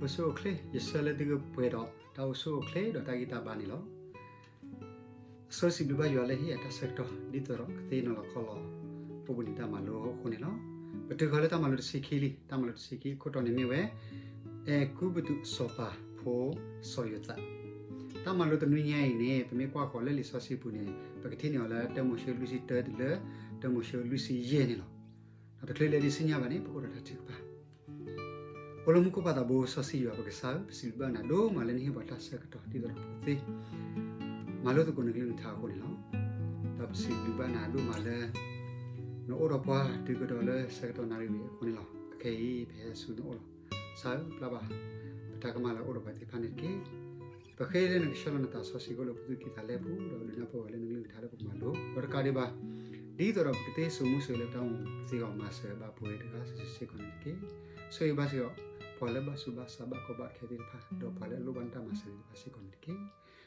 အိၣ်ဆူၣ်အိၣ်ချ့, ယဆၢလၢသုကပှဲၤဒီးတၢ်အိၣ်ဆူၣ်အိၣ်ချ့ဒီးတၢ်ဂံၢ်တၢ်ဘါန့ၣ်လီၤ. အဆိစံးဘျုးဘၣ်ယွၤလၢဟ့ၣ်အတၢ်ဆၢကတီၢ် ဒ်သိးဒီးကသ့နီၤလီၤခီလီၤ ပအိၣ်ဘှံးနံၤတၢ်မၤလိအဃိန့ၣ်လီၤ. ပတုၤဃီၤလၢတၢ်မၤလိတဆံခံလံ. တၢ်မၤလိတဆံခံအခိၣ်တီန့ၣ်မ့ၢ်ဝဲ အဲၤကူပတူးအစီၤပၤဖိစီၤယိၤသး. တၢ်မၤလိတနွံညါအံၤန့ၣ် ပမ့ၢ်ကွၢ်ဃီၤလၢလံာ်စီဆှံပူၤန့ၣ် ပကထံၣ်န့ၢ်အီၤလၢတၢမိၤၡ့လွံၢ်ဆံတၢတုၤလၢတၢမိၤၡ့လွံၢ်ဆံယဲၢ်န့ၣ်လီၤ. ဒီးတချုးလၢဒံးဆူညါဘၣ်န့ၣ် ပကအိၣ်ဒီးတၢ်ထုကဖၣ်. အိၣ်လၢမူခိၣ်ပၢ်သးဘိစီဆှံယွၤပကစၢ်ဧၢ, ပစံးဘျုးဘၣ်နၤဒိၣ်မးလၢနဟ့ၣ်ပှၤတၢ်ဆၢကတီၢ်ဒ်သိးဒီးပကသ့ မၤလိသကိးနကလုၢ်နကထါအဃိန့ၣ်လီၤ. ဒီးပစံးဘျုးဘၣ်နၤဒိၣ်မးလၢ နအိၣ်ဒီးပှၤတုၤကဒီးလၢဆၢကတီၢ်နၣ်ရံၣ်ဝံၤအဃိန့ၣ်လီၤ. အခဲအံၤ ပဟဲဆူနအိၣ်လီၤ. ကစၢ်ဧၢ ပျၢ်ဘၣ် ပတၢ်ကမၣ်လၢအအိၣ်ဒီးပှၤသ့ၣ်တဖၣ်န့ၣ်တက့ၢ်. ပဃ့လၢနကဆှၢလီၤနသးစီဆှံကအိၣ်လၢပသူၣ်ကံၢ်သးလဲပူၤ ဒီးဒုးနၢ်ပၢၢ်ဝဲလၢနကလုၢ်နကထါလၢပကမၤလိ ဒီးတကးဒံးဘၣ် ဒ်သိးဒီးပကသ့စိာ်မူစိာ်လၢပတၢ်အိၣ်မူပူၤသ့အဂီၢ် မၤစၢၤဘၣ်ပဝဲတဂၤစုာ်စုာ်စ့ၢ်ကီးန့ၣ်တက့ၢ်. ဆိၣ်ဂ့ၤဘၣ်စ့ၢ်ကီး ပှၤလၢဘၣ်ဆူးဘၣ်ဆါဘၣ်ကီဘၣ်ခဲသ့ၣ်တဖၣ် ဒီးပှၤလၢအလိၣ်ဘၣ်နတၢ်မၤစၢၤသ့ၣ်တဖၣ်စ့ၢ်ကီးန့ၣ်တက့ၢ်.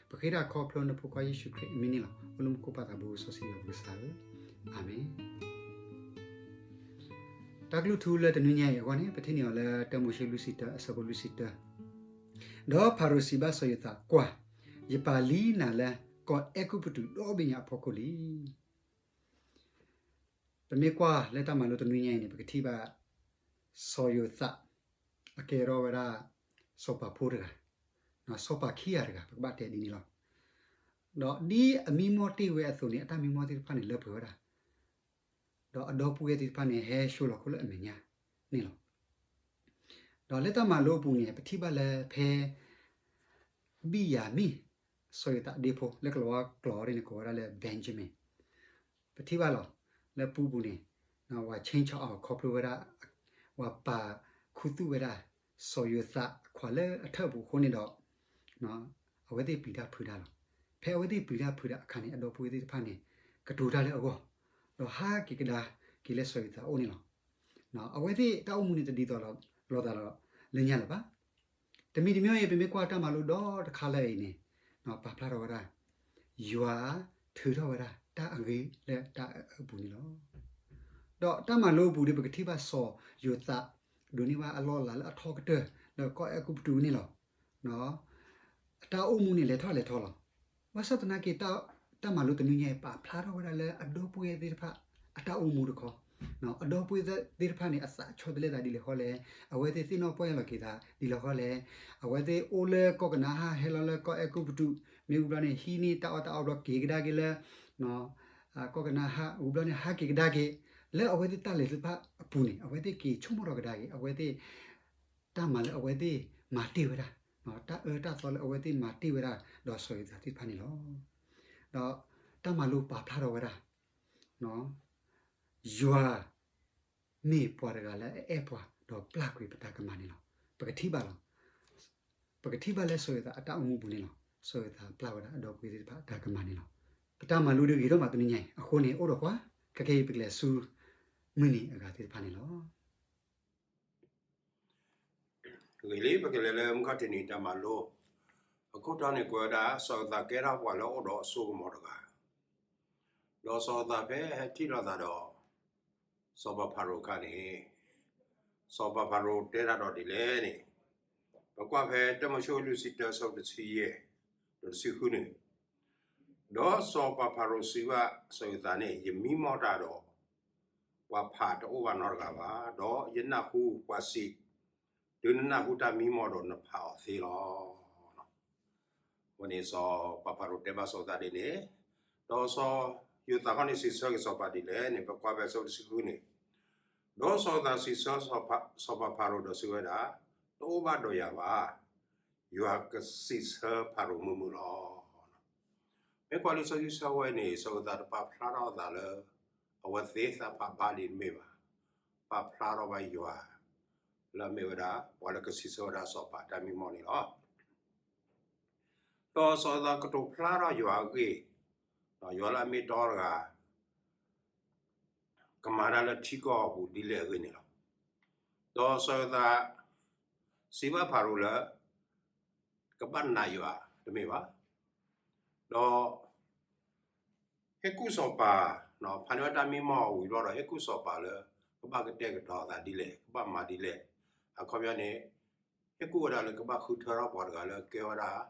ပဃ့တၢ်ခီဖျိနဖိခွါယ့ၣ်ၡူးခရံာ်အမံၤန့ၣ်လီၤ. အိၣ်လၢမူခိၣ်ပၢ်သးဘိစီဆှံယွၤပကစၢ်ဧၢ, အၤမ့ၣ်. တၢ်ကလုၢ်ထူလၢတနွံညါအံၤအဂီၢ်န့ၣ် ပထံၣ်န့ၢ်အီၤလၢတၢမိၤၡ့လွံၢ်ဆံတၢ အဆၢဖိလွံၢ်ဆံတၢ. ဒီးဖၤရိၤစံးဘၣ်စီၤယိၤသး, ကွၢ်, ယပာ်လံနၤလၢကီၢ်အဲၤကူပတူးဒီဘ့ၣ်ညါအဖီခိၣ်လံ. ပမ့ၢ်ကွၢ်လၢတၢ်မၤလိတနွံညါအံၤန့ၣ် ပကထံၣ်ဘၣ် စီၤယိၤသး အကဲထီၣ်ဝဲဒၣ် စီၤပၤဖိတဂၤ, စီၤပၤခံဂၤတဂၤ ပကဘၣ်တဲဒ်န့ၣ်လီၤ. ဒီးဒ်အမံမီၢ်တ့ၢ်ဝဲအသိးန့ၣ် အတၢ်မံမီၢ်သ့ၣ်တဖၣ်န့ၣ်လၢပှဲၤဝဲဒၣ်, ဒီးအဒီပုၢ်ဝဲၢ်သ့ၣ်တဖၣ်န့ၣ် ဟဲဆှၢလီၤခိၣ်လၢအမဲာ်ညါန့ၣ်လီၤ. ဒီးလၢတၢ်မၤလိအပူၤန့ၣ် ပထံၣ်ဘၣ်လၢဖဲ ဘံၣ်ယၤမံၣ် စီၤယိၤသးအဒ့ဖိ လၢကလီၤဝါကျိာ်အံၤန့ၣ် ကိးဝဲဒၣ်လၢ Benjamin ပထံၣ်ဘၣ်လီၤ. လၢပူပူၤန့ၣ် ဝၤ change အီၤခီဖျိဝဲဒၣ် ဝၤပာ်ခူသူၣ်ဝဲဒၣ် စီၤယိၤသးအခွးလၢအထၢၣ်ပူၤအဃိန့ၣ်ဒီး အဝဲသ့ၣ်ပျံၤတၢ်ဖုးတၢ်လီၤ. ဖဲအဝဲသ့ၣ်ပျံၤတၢ်ဖုးတၢ်အခါန့ၣ် အဒီပုၢ်ဝဲၢ်သ့ၣ်တဖၣ်န့ၣ် ကတိၤတၢ်လၢအဂီၢ်, ဒီးဟးက့ၤကဒါက့ၤလၢစီၤယိၤသးအအိၣ်န့ၣ်လီၤ. အဝဲသ့ၣ်တၢ်အိၣ်မူန့ၣ်တဒ်သိးလိာ်သးလၢညါလၢၤဘၣ်. တမံၤတမံၤအံၤ ပမ့ၢ်ကွၢ်တၢ်မၤလိဒီတခါလၢအံၤန့ၣ် ပာ်ဖျါထီၣ်ဝဲဒၣ် ယွၤထုးထီၣ်ဝဲဒၣ်တၢ်အဂ့ၤလၢတၢ်အၢအပူၤန့ၣ်လီၤ. ဒီးတၢ်မၤလိအပူၤဒီး ပကထံၣ်ဘၣ်စီၤယိၤသး ဒိးန့ၢ်ဘၣ်အလီၢ်အလၤလၢအထီကတၢၢ် လၢကီၢ်အဲၤကူပတူးန့ၣ်လီၤ. အတၢ်အိၣ်မူန့ၣ်လဲၤထီၣ်လဲၤထီလီၤ. ဘၣ်ဆၣ်သနာ်က့ တၢ်မၤလိတနွံညါအံၤ ပာ်ဖျါထီၣ်ဝဲဒၣ်လၢအဒီပုၢ်ဝဲၢ်သ့ၣ်တဖၣ် အတၢ်အိၣ်မူတခီ, အဒီပုၢ်ဝဲၢ်သ့ၣ်တဖၣ်န့ၣ် အသးဆီတလဲသးဒ်လဲၣ်ဃီလဲၣ်, အဝဲသ့ၣ်သ့ၣ်နီၣ်ပီၢ်ယၢ်လီၤက့ၤသးဒ်လဲၣ်ဃီလဲၣ်, အဝဲသ့ၣ်အိၣ်လၢကီၢ်ကနၤအၣ် ဟဲလီၤလၢကီၢ်အဲၤကူပတူး မ့ၢ်ဝံၤဘျီန့ၣ် ဟံးန့ၢ်တၢ်အီၣ်တၢ်အီဘျီက့ၤကဒါက့ၤလၢ ကီၢ်ကနၤအၣ် ဝံၤဘျီန့ၣ် ဟးက့ၤကဒါက့ၤ လၢအဝဲသ့ၣ်တၢ်လဲၤသ့ၣ်တဖၣ်အပူၤန့ၣ် အဝဲသ့ၣ်က့ၤဆိကမိၣ်ထီၣ်ကဒါက့ၤ အဝဲသ့ၣ် တၢ်မၤလၢအဝဲသ့ၣ်မၤတ့ၢ်ဝဲဒၣ်, တၢ်အၢတၢ်သီလၢအဝဲသ့ၣ်မၤတ့ၢ်ဝဲဒၣ် ဒီးစီၤယိၤသးသ့ၣ်တဖၣ်န့ၣ်လီၤ. ဒီးတၢ်မၤလိပာ်ဖျါထီၣ်ဝဲဒၣ် ယွၤမ့ၢ်ပှၤတဂၤလၢအအဲၣ်ပှၤ ဒီးပျၢ်ကွံာ်ပတၢ်ကမၣ်န့ၣ်လီၤ. ပကထံၣ်ဘၣ်လီၤ. ပကထံၣ်ဘၣ်လၢစီၤယိၤသးအတၢ်အိၣ်မူပူၤန့ၣ်လီၤ. စီၤယိၤသးပျၢ်ဝဲဒၣ်အဒီပုၢ်ဝဲၢ်သ့ၣ်တဖၣ်အတၢ်ကမၣ်န့ၣ်လီၤ. ပတၢ်မၤလိဒီးဂ့ၤဒိၣ်မးတနွံညါအံၤ အဃိန့ၣ် အိၣ်ဒီးကွၢ် ခဲကနံၣ်အံၤ ပကလဲၤဆူ မုၢ်နံၤအဂၤသ့ၣ်တဖၣ်န့ၣ်လီၤ. ဂ့ၤလံ ပကလဲၤလၢမုၢ်ခီၣ်ထံးနံၤတၢ်မၤလိ, အခိၣ်တီန့ၣ်ကွဲးဝဲဒၣ် စီၤယိၤသးကဲထီၣ်ပှၤလၢအအိၣ်ဒီးအစိကမီၤတဂၤ, ဒီးစီၤယိၤသးဖဲဟဲထံၣ်လိာ်သးဒီး စီၤပၤဖၤရိၤအခါန့ၣ်, စီၤပၤဖၤရိၤတဲတၢ်ဒီးဒ်လဲၣ်န့ၣ်, ပကွၢ်ဖဲတၢမိၤၡ့လွံၢ်ဆံတၢ ဆၢဖိတဆံယဲၢ် ဒီးတဆံဃုန့ၣ်, ဒီးစီၤပၤဖၤရိၤစံးဘၣ်စီၤယိၤသးန့ၣ်, ယမံမီၢ်တၢ်ဒီး ပှၤဖးတအိၣ်ဘၣ်နီတဂၤဘၣ်, ဒီးယနၢ်ဟူပှၤစံး, တုၤနနၢ်ဟူတၢ်မံမီၢ်ဒီးနဖးအီၤသ့လီၤ. အဃိန့ၣ် စီၤပၤဖၤရိၤတဲဘၣ်စီၤယိၤသးဒ်န့ၣ်, ဒီးစီၤယိၤသးခီန့ၣ်စံးဆၢက့ၤစီၤပၤဒ်လဲၣ်န့ၣ် ပကွၢ်ဖဲဆၢဖိတဆံဃုန့ၣ်, ဒီးစီၤယိၤသးစံးဆၢစီၤပၤဖၤရိၤဒီးစံးဝဲဒၣ်, တအိၣ်ဘၣ်ဒီးယၤဘၣ်, ယွၤကစံးဆၢဖၤရိၤမုာ်မုာ်လီၤ. မ့ၢ်ကွၢ်လံာ်စီဆှံဆၢဝဲန့ၣ် စီၤယိၤသးတပာ်ဖျါထီၣ်အသးလၢ အဝဲသ့ၣ်သးဖးဘါဒံးတမ့ၢ်ဘၣ်, ပာ်ဖျါထီၣ်ဘၣ်ယွၤ လၢအမ့ၢ်ဝဲဒၣ် ပှၤလၢကစံးဆၢဝဲဒၣ်စီၤပၤတၢ်မံမီၢ်န့ၣ်လီၤ. ဒီးစီၤယိၤသးကတိၤဖျါထီၣ်ယွၤအဂ့ၢ်, ယွၤလၢအမ့ၢ်တီတဂၤ ကမၤတၢ်လၢထံကီၢ်အပူၤဒ်လဲၣ်အဂ့ၢ်န့ၣ်လီၤ. ဒီးစီၤယိၤသး စံးဘၣ်ဖၤရိၤလၢ ကဘၣ်နာ်ယွၤတမ့ၢ်ဘၣ်, ဒီး ဟ့ၣ်ကူၣ်စီၤပၤ, ဖးန့ၢ်ဝဲတၢ်မံမီၢ်ဝံၤဘျီဒီး ဟ့ၣ်ကူၣ်စီၤပၤလၢ ကဘၣ်ကတဲာ်ကတီၤအသးဒ်လဲၣ်, ကဘၣ်မၤဒ်လဲၣ်, အခီပညီန့ၣ် ဟဲကူၣ်ဝဲဒၣ်လၢကဘၣ်ဃုထၢထီၣ်ပှၤတဂၤလၢကဲဝဲဒၣ်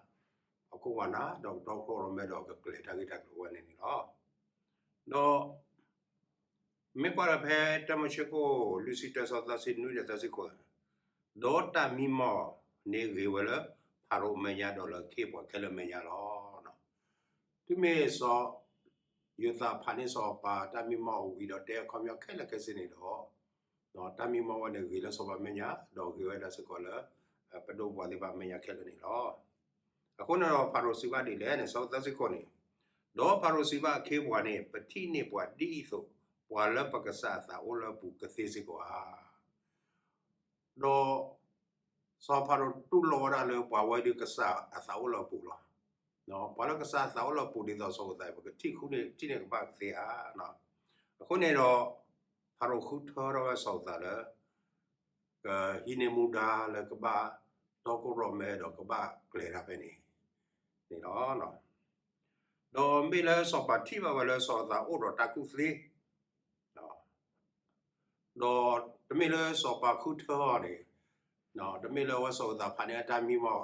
အခိၣ်ဝါနၢ် ဒီးကတီခိၣ်ရိၣ်မဲဒီးကကျဲၤတၢ်ဂ့ၢ်တၢ်ကျိၤဝဲန့ၣ်န့ၣ်လီၤ. ဒီး မ့ၢ်ကွၢ်လၢဖဲတၢမိၤၡ့ခိၣ်လွံၢ်ဆံတၢ ဆၢသၢဆံနွံဒီးသၢဆံဃိး, ဒီးတၢ်မံမီၢ်န့ၣ်ဂ့ၤဝဲလၢဖၤရိၤအမဲာ်ညါဒီးလၢခ့ပှၤခဲလၢာ်အမဲာ်ညါလီၤ. တုၤမ့ၢ်စီၤယိၤသးဖးန့ၢ်စီၤပၤတၢ်မံမီၢ်ဝံၤဒီးတဲအခီပညီခဲလၢာ်ခဲဆ့န့ၣ်ဒီး, တၢ်မံမီၢ်ဝဲန့ၣ်ဂ့ၤလၢစီၤပၤမဲာ်ညါ ဒီးဂ့ၤဝဲဒၣ်စ့ၢ်ကီးလၢ ပဒိၣ်ပပှၢ်သ့ၣ်တဖၣ်အမဲာ်ညါခဲလၢာ်န့ၣ်လီၤ. အဃိန့ၣ်ဒီးဖၤရိၤစံးဘၣ်ဒ်လဲၣ်န့ၣ် ဆၢသၢဆံဃိးန့ၣ်, ဒီးဖၤရိၤစံးဘၣ်အခ့အပှၤန့ၣ်, ပထံၣ်န့ၢ်ပှၤဒ်အံၤအသိး, ပှၤလၢပကစၢ်အသးအိၣ်လၢအပူၤကသ့စ့ၢ်ကီးဧါ. ဒီးစီၤဖၤရိၤတူၢ်လိာ်ဝဲဒၣ်လၢပှၤဝဲဒၣ်ကစၢ်အသးအိၣ်လၢအပူၤလီၤ. ပှၤလၢကစၢ်အသးအိၣ်လၢအပူၤဒ်သိးစီၤယိၤသး ပကထံၣ်ဃုန့ၣ် ထံၣ်န့ၢ်ကဘၣ်ကသ့ဧါ. အဃိန့ၣ်ဒီး ဖၤရိၤဃုထၢထီၣ်ဝဲစီၤယိၤသးလၢ ကဟံးန့ၢ်မူဒါလၢကဘၣ်တီခိၣ်ရိၣ်မဲဒီးကဘၣ်ကျဲၤတၢ်ဖဲန့ၣ်န့ၣ်လီၤ. ဒီးမ့ၢ်လၢစီၤပၤထံၣ်ဘၣ်ဝဲလၢစီၤယိၤသးအိၣ်ဒီးတၢ်ကူၣ်သ့ ဒီးတမ့ၢ်လၢစီၤပၤဃုထၢအီၤန့ၣ်, တမ့ၢ်လၢအဝဲစီၤယိၤသးဖးန့ၢ်အတၢ်မံမီၢ်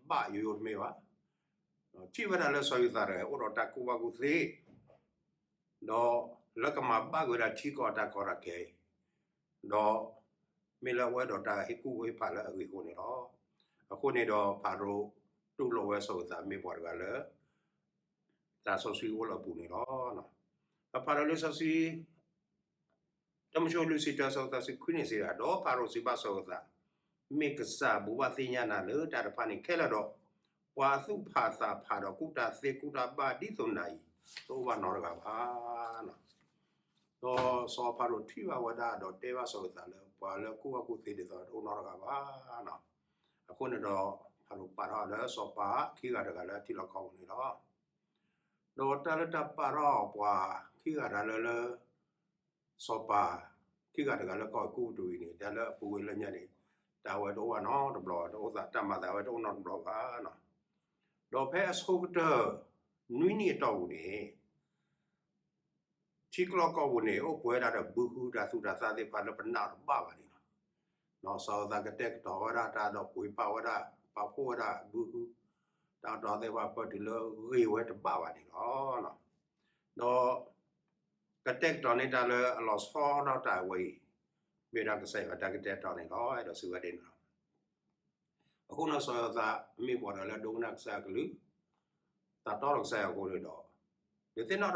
ဘၣ်ယိယိတမ့ၢ်ဘၣ်. ထံၣ်ဝဲဒၣ်လၢစီၤယိၤသးတဂၤအိၣ်ဒီးတၢ်ကူၣ်ဘၣ်ကူၣ်သ့ ဒီးလၢကမၤဘၣ်က့ၤဝဲဒၣ်ထံကီၢ်တၢ်ကီတၢ်ခဲအံၤ, ဒီးမ့ၢ်လၢအဝဲဒီးတၢ်ဟ့ၣ်ကူၣ်ဟ့ၣ်ဖးလၢအဂ့ၤအဃိန့ၣ်လီၤ. အဃိန့ၣ်ဒီးဖၤရိၤတူၢ်လိာ်ဝဲစီၤယိၤသးမ့ၢ်ပှၤတဂၤလၢ တၢ်စီဆှံအိၣ်လၢအပူၤန့ၣ်လီၤ. ဒီးဖးဒီးလံာ်စီဆှံ တၢမိၤၡ့လွံၢ်ဆံတၢ ဆၢသၢဆံခွံန့ၣ်စံးဒၣ်, ဒီးဖၤရိၤစံးဘၣ်စီၤယိၤသး, မ့ၢ်ကစၢ်ဘူးဘၣ်သ့ၣ်ညါနၤလၢတၢ်တဖၣ်န့ၣ်ခဲလၢာ်ဒီး, ပှၤအသူၣ်ဖၣ်သးဖၣ်ဒီးကူၣ်တၢ်သ့ကူၣ်တၢ်ဘၣ်ဒ်သိးနၤအံၤ တအိၣ်ဘၣ်နီတဂၤဘၣ်. ဒီးစီၤဖၤရိၤထံၣ်ဘၣ်ဝဲဒၣ်ဒီးတဲဘၣ်စီၤယိၤသးလၢ ပှၤလၢကူၣ်ဘၣ်ကူၣ်သ့ဒ်သိးတအိၣ်နီတဂၤဘၣ်. အဃိန့ၣ်ဒီး ဖၤရိၤပာ်ထီၣ်လၢစီၤပၤခံဂၤတဂၤလၢထံလီၢ်ကီၢ်ပူၤန့ၣ်လီၤ. ဒီးတၢ်လၢတၢ်ပာ်ထီၣ်ပှၤခံဂၤတဂၤလၢလၢ စီၤပၤခံဂၤတဂၤလၢကီၢ်အဲၤကူပတူးအံၤန့ၣ် တၢ်လၢအပူၤကွံာ်လၢညါန့ၣ် တၢ်ဝဲတအိၣ်ဘၣ်နီတဘျီ, တၢ်အိၣ်သးတၢ်မၤသးဝဲတအိၣ်နီတဘျီဘၣ်. ဒီးဖဲအဆိကတၢၢ် နွံနံၣ်အတီၢ်ပူၤန့ၣ် ထံကျီၢ်ကီၢ်ပူၤန့ၣ် အိၣ်ပှဲၤဒၣ်ဒီးဘုဟုတၢ်သူၣ်တၢ်သၣ်သ့ၣ်တဖၣ်လၢပနၢ်တဘၣ်ဘၣ်န့ၣ်လီၤ. စီၤယိၤသးကတဲာ်ကတီၤဝဲဒၣ်တၢ်ဒီးပှ့ၤပာ်ဝဲဒၣ် ပာ်ဖှိၣ်ဝဲဒၣ်ဘုဟု တၢ်ကတီၤသ့ၣ်တဖၣ်ပၢၢ်တုၤလၢဂ့ၤဝဲတဘၣ်ဘၣ်န့ၣ်လီၤ. ဒီး ကတဲာ်ကတီၤန့ၢ်တၢ်လၢအလီၤဆီဒၣ်တၢ်ဝဲအံၤ မ့ၢ်ဒၣ်ကစၢ်ယွၤတၢ်ကတဲာ်ကတီၤန့ၣ်လီၤ. အဲၣ်ဒိးစံးဝဲဒ်န့ၣ်လီၤ. အဃိန့ၣ် စီၤယိၤသးမ့ၢ်ပှၤတဂၤလၢဒိကနၣ်ကစၢ်ယွၤအကလုၢ်, သးတီဒီးကစၢ်ယွၤအဃိန့ၣ်ဒီး, ဒုးသ့ၣ်နီၣ်ထီၣ်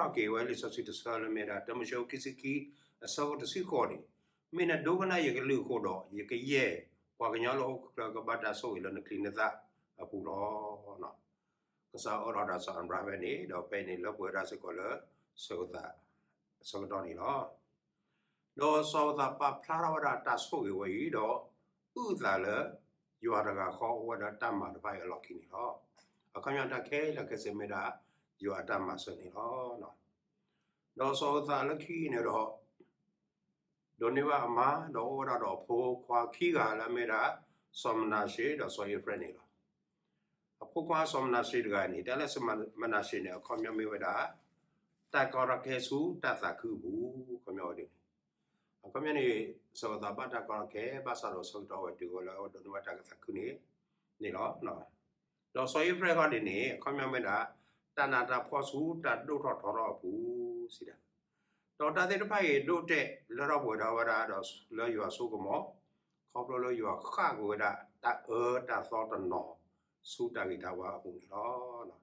က့ၤဝဲလံာ်စီဆှံတဆၢလၢမ့ၢ်ဒၣ် တၢမိၤၡ့ခံဆံခံ အဆၢဖိတဆံဃိးန့ၣ်, မ့ၢ်နဒိကနၣ်ယကလုၢ်အဃိဒီး ယကယဲၢ်ပှၤကညီလၢဟီၣ်ခိၣ်ချၢကဘၣ်တၢ်ဆိၣ်ဂ့ၤလၢနချံနသၣ်အပူၤလီၤ. ကစၢ်အၢၣ်လီၤဒီးစီၤအၤဘြၤဟၣ်ဖဲန့ၣ်, ဒီးဖဲအံၤန့ၣ်လၢပှဲၤဝဲဒၣ်စ့ၢ်ကီးလၢ စီၤယိၤသးအဆၢကတီၢ်န့ၣ်လီၤ. ဒီးစီၤယိၤသးပာ်ဖျါထီၣ်ဝဲဒၣ်တၢ်ဆိၣ်ဂ့ၤဝဲအံၤဒီး, အုၣ်သးလၢ ယွၤတဂၤဃီအိၣ်ဝဲဒၣ်တၢ်မၤတဖၣ်အံၤအလီၢ်ခံန့ၣ်လီၤ. အခီပညီတၢ်ခဲလၢာ်ခဲဆ့မ့ၢ်ဒၣ် ယွၤအတၢ်မၤစၢၤန့ၣ်လီၤ. ဒီးစီၤယိၤသးလၢခံအံၤန့ၣ်ဒီး ဒိးန့ၢ်ဘၣ်အမါ ဒီးအိၣ်ဝဲဒၣ်ဒီးအဖိခွါခံဂၤလၢအမ့ၢ်ဒၣ် စီၤမနၤၡ့ဒီးစီၤအ့ဖရဲၣ်န့ၣ်လီၤ. အဖိခွါစီၤမနၤၡ့တဂၤန့ၣ် တၢ်လၢစီၤမနၤၡ့န့ၣ် အခီပညီမ့ၢ်ဝဲဒၣ် တၢ်ကီတၢ်ခဲဆူတၢ်သးခုအပူၤ, အခီပညီဝဲဒၣ်န့ၣ်, အခီပညီန့ၣ် စီၤယိၤသးဘၣ်တၢ်ကီတၢ်ခဲ ဘၣ်ဆၣ်ဒီးဆၢကတီၢ်ဝဲတုၤဝဲလၢအဒိးန့ၢ်ဘၣ်တၢ်ကသးခုန့ၣ်န့ၣ်လီၤ. ဒီးစီၤအ့ဖရဲၣ်ဃီဒ်န့ၣ် အခီပညီမ့ၢ်ဒၣ် တၢ်နးတၢ်ဖှီၣ်ဆူတၢ်ဒိၣ်ထီၣ်ထီထီၣ်အပူၤစံးဒၣ်, ဒီးတၢ်သ့ၣ်တဖၣ်အံၤဒိၣ်တဲာ်လၢထီၣ်ပှဲၤထီၣ်ဝဲဒၣ်ဒီးလၢယွၤအစိကမီၤ, ခီဖျိလၢယွၤဃၣ်ကွံာ်ဝဲဒၣ်တၢ်အၢတၢ်သီတနီၤ ဆူတၢ်ဂ့ၤတၢ်ဝါအပူၤန့ၣ်လီၤ.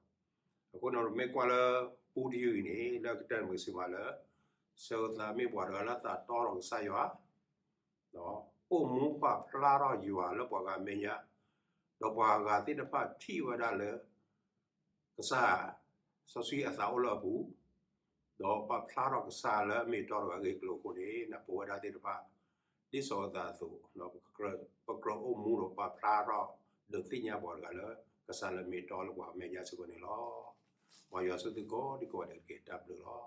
အဃိန့ၣ်မ့ၢ်ကွၢ်လၢပူတယုၢ်အံၤန့ၣ် လၢကတၢၢ်န့ၣ်ပကစံးဘၣ်လၢ စီၤယိၤသးမ့ၢ်ပှၤတဂၤလၢသးတီဒီးကစၢ်ယွၤ ဒီးအိၣ်မူပာ်ဖျါထီၣ်ယွၤလၢပှၤဂၤအမဲာ်ညါ, ဒီးပှၤဂၤသ့ၣ်တဖၣ်ထံၣ်ဝဲဒၣ်လၢ ကစၢ် စီဆှံအသးအိၣ်လၢအပူၤ, ဒီးပာ်ဖျါထီၣ်ကစၢ်လၢအမ့ၢ်အတီတဂၤအဂ့ၢ်အကျိၤအဃိန့ၣ် နၢ်ပၢၢ်ဝဲဒၣ်သ့ၣ်တဖၣ် ဒ်စီၤယိၤသးအသိး ပကြၢးအိၣ်မူဒီးပာ်ဖျါထီၣ် ဒုးသ့ၣ်ညါပှၤတဂၤလၢ ကစၢ်လၢအမ့ၢ်အတီလၢပှၤအမဲာ်ညါစ့ၢ်ကီးန့ၣ်လီၤ. မ်ယွၤဆိၣ်ဂ့ၤသုကိးဒံကိးဂၤဒဲးတက့ၢ်. တၢ်ဘျုးလီၤ.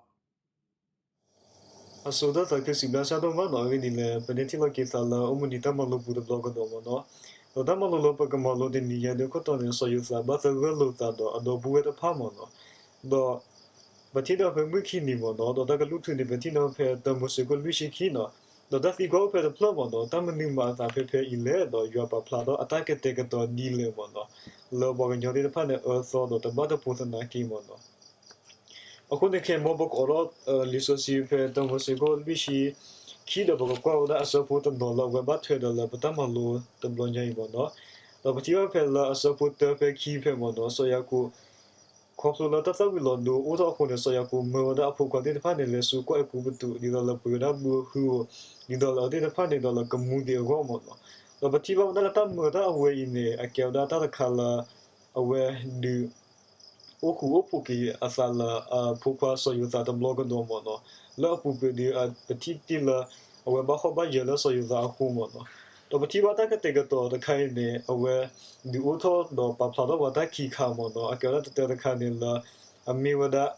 အစိၤတၢ်သးခုစံးဘျုးစံးထီၣ်ပှၤနီၤ အဂ့ၢ်ဒ်လဲၣ် ပန့ၢ်ထံၣ်လိာ်က့ၤသးလၢအိၣ်မူဒံးတၢ်မၤလိပူၤတဘျီကဒီးမ့ၢ်နီၤ, ဒီးတၢ်မၤလိလၢပကမၤလိတနံၤညါဒီးခိၣ်တီန့ၣ် စီၤယိၤသးဘၣ်သဂၢၢ်လိာ်သးဒီးအဒီပုၢ်ဝဲၢ်တဖၣ်မ့ၢ်နီၤ, ဒီး ပထံၣ်ဒီးဖဲမုၢ်ခံနံၤမ့ၢ်နီၤ ဒီးတၢ်ကလုၢ်ထူန့ၣ် ပထံၣ်ဒီးဖဲတၢမိၤၡ့ခိၣ်လွံၢ်ဆံခံနီၤ, ဒီးတၢ်သံကွၢ်အိၣ်ဖဲတဖျၢၣ်မ့ၢ်နီၤ, တၢ်မနုၤမၤအသးဖဲဖဲအံၤလဲၣ်, ဒီးယွၤပာ်ဖျါထီၣ်အတၢ်ကတဲာ်ကတီၤဒ်လဲၣ်မ့ၢ်နီၤ, လၢပှၤကညီသ့ၣ်တဖၣ်န့ၣ်အၢသီဒီးတဘၣ်တပိာ်သနာ်က့မ့ၢ်နီၤ. အဃိန့ၣ်ခဲအံၤမ်ပကအိးထီၣ်လံာ်စီဆှံဖဲတၢမိၤၡ့ခိၣ်လွံၢ်ဆံခံဒီးပကကွၢ်ဝဲဒၣ်အဆၢဖိတနီၤလၢအဝဲဘၣ်ထွဲဒီးလၢပတၢ်မၤလိတဘျီညါအံၤမ့ၢ်နီၤ. ဒီးပထံၣ်ဘၣ်ဖဲလၢအဆၢဖိတၢဖဲခံဖဲမ့ၢ်နီၤ, စီၤယၤကိာ် ခီဖျိလၢတၢ်သၣ်ဝံၤလီၤဒိအိၣ်ထီၣ်အဃိန့ၣ် စီၤယၤကိာ်မၢဝဲဒၣ်အဖိခွါသ့ၣ်တဖၣ်န့ၣ် လဲၤဆူကီၢ်အဲၤကူပတူး ဒ်သိးလၢပှ့ၤဝဲဒၣ်ဘုအဟုဧိၤ, ဒ်သိးလၢအဝဲသ့ၣ်တဖၣ်န့ၣ်ဒီးလၢကမူဒံးအဂီၢ်မ့ၢ်နီၤ. ဒီးပထံၣ်ဘၣ်ဝဲဒၣ်လၢတၢ်မၢတၢ်အဝဲအံၤန့ၣ် အကဲဝဲဒၣ်တၢ်တခါလၢ အဝဲဒုး အိၣ်ဃူအိၣ်ဖိးက့ၤအသးလၢအဖိခွါစီၤယိၤသးတဘျီကဒီးမ့ၢ်နီၤ. လၢအပူၤကွံာ်ဒီး ပထံၣ်တ့ၢ်လၢ အဝဲဘၣ်ဟီၣ်ဘၣ်ယၢၤလၢစီၤယိၤသးအဃိမ့ၢ်နီၤ. ဒီးပထံၣ်ဘၣ်တၢ်ကတဲာ်ကတီၤတခါအံၤန့ၣ် အဝဲဒုးအိၣ်ထီၣ်ဒီးပာ်ဖျါထီၣ်ပှၤတၢ်ခံခါမ့ၢ်နီၤ. အကဲဝဲဒၣ်တတၢတခါန့ၣ်လၢ အမ့ၢ်ဝဲဒၣ်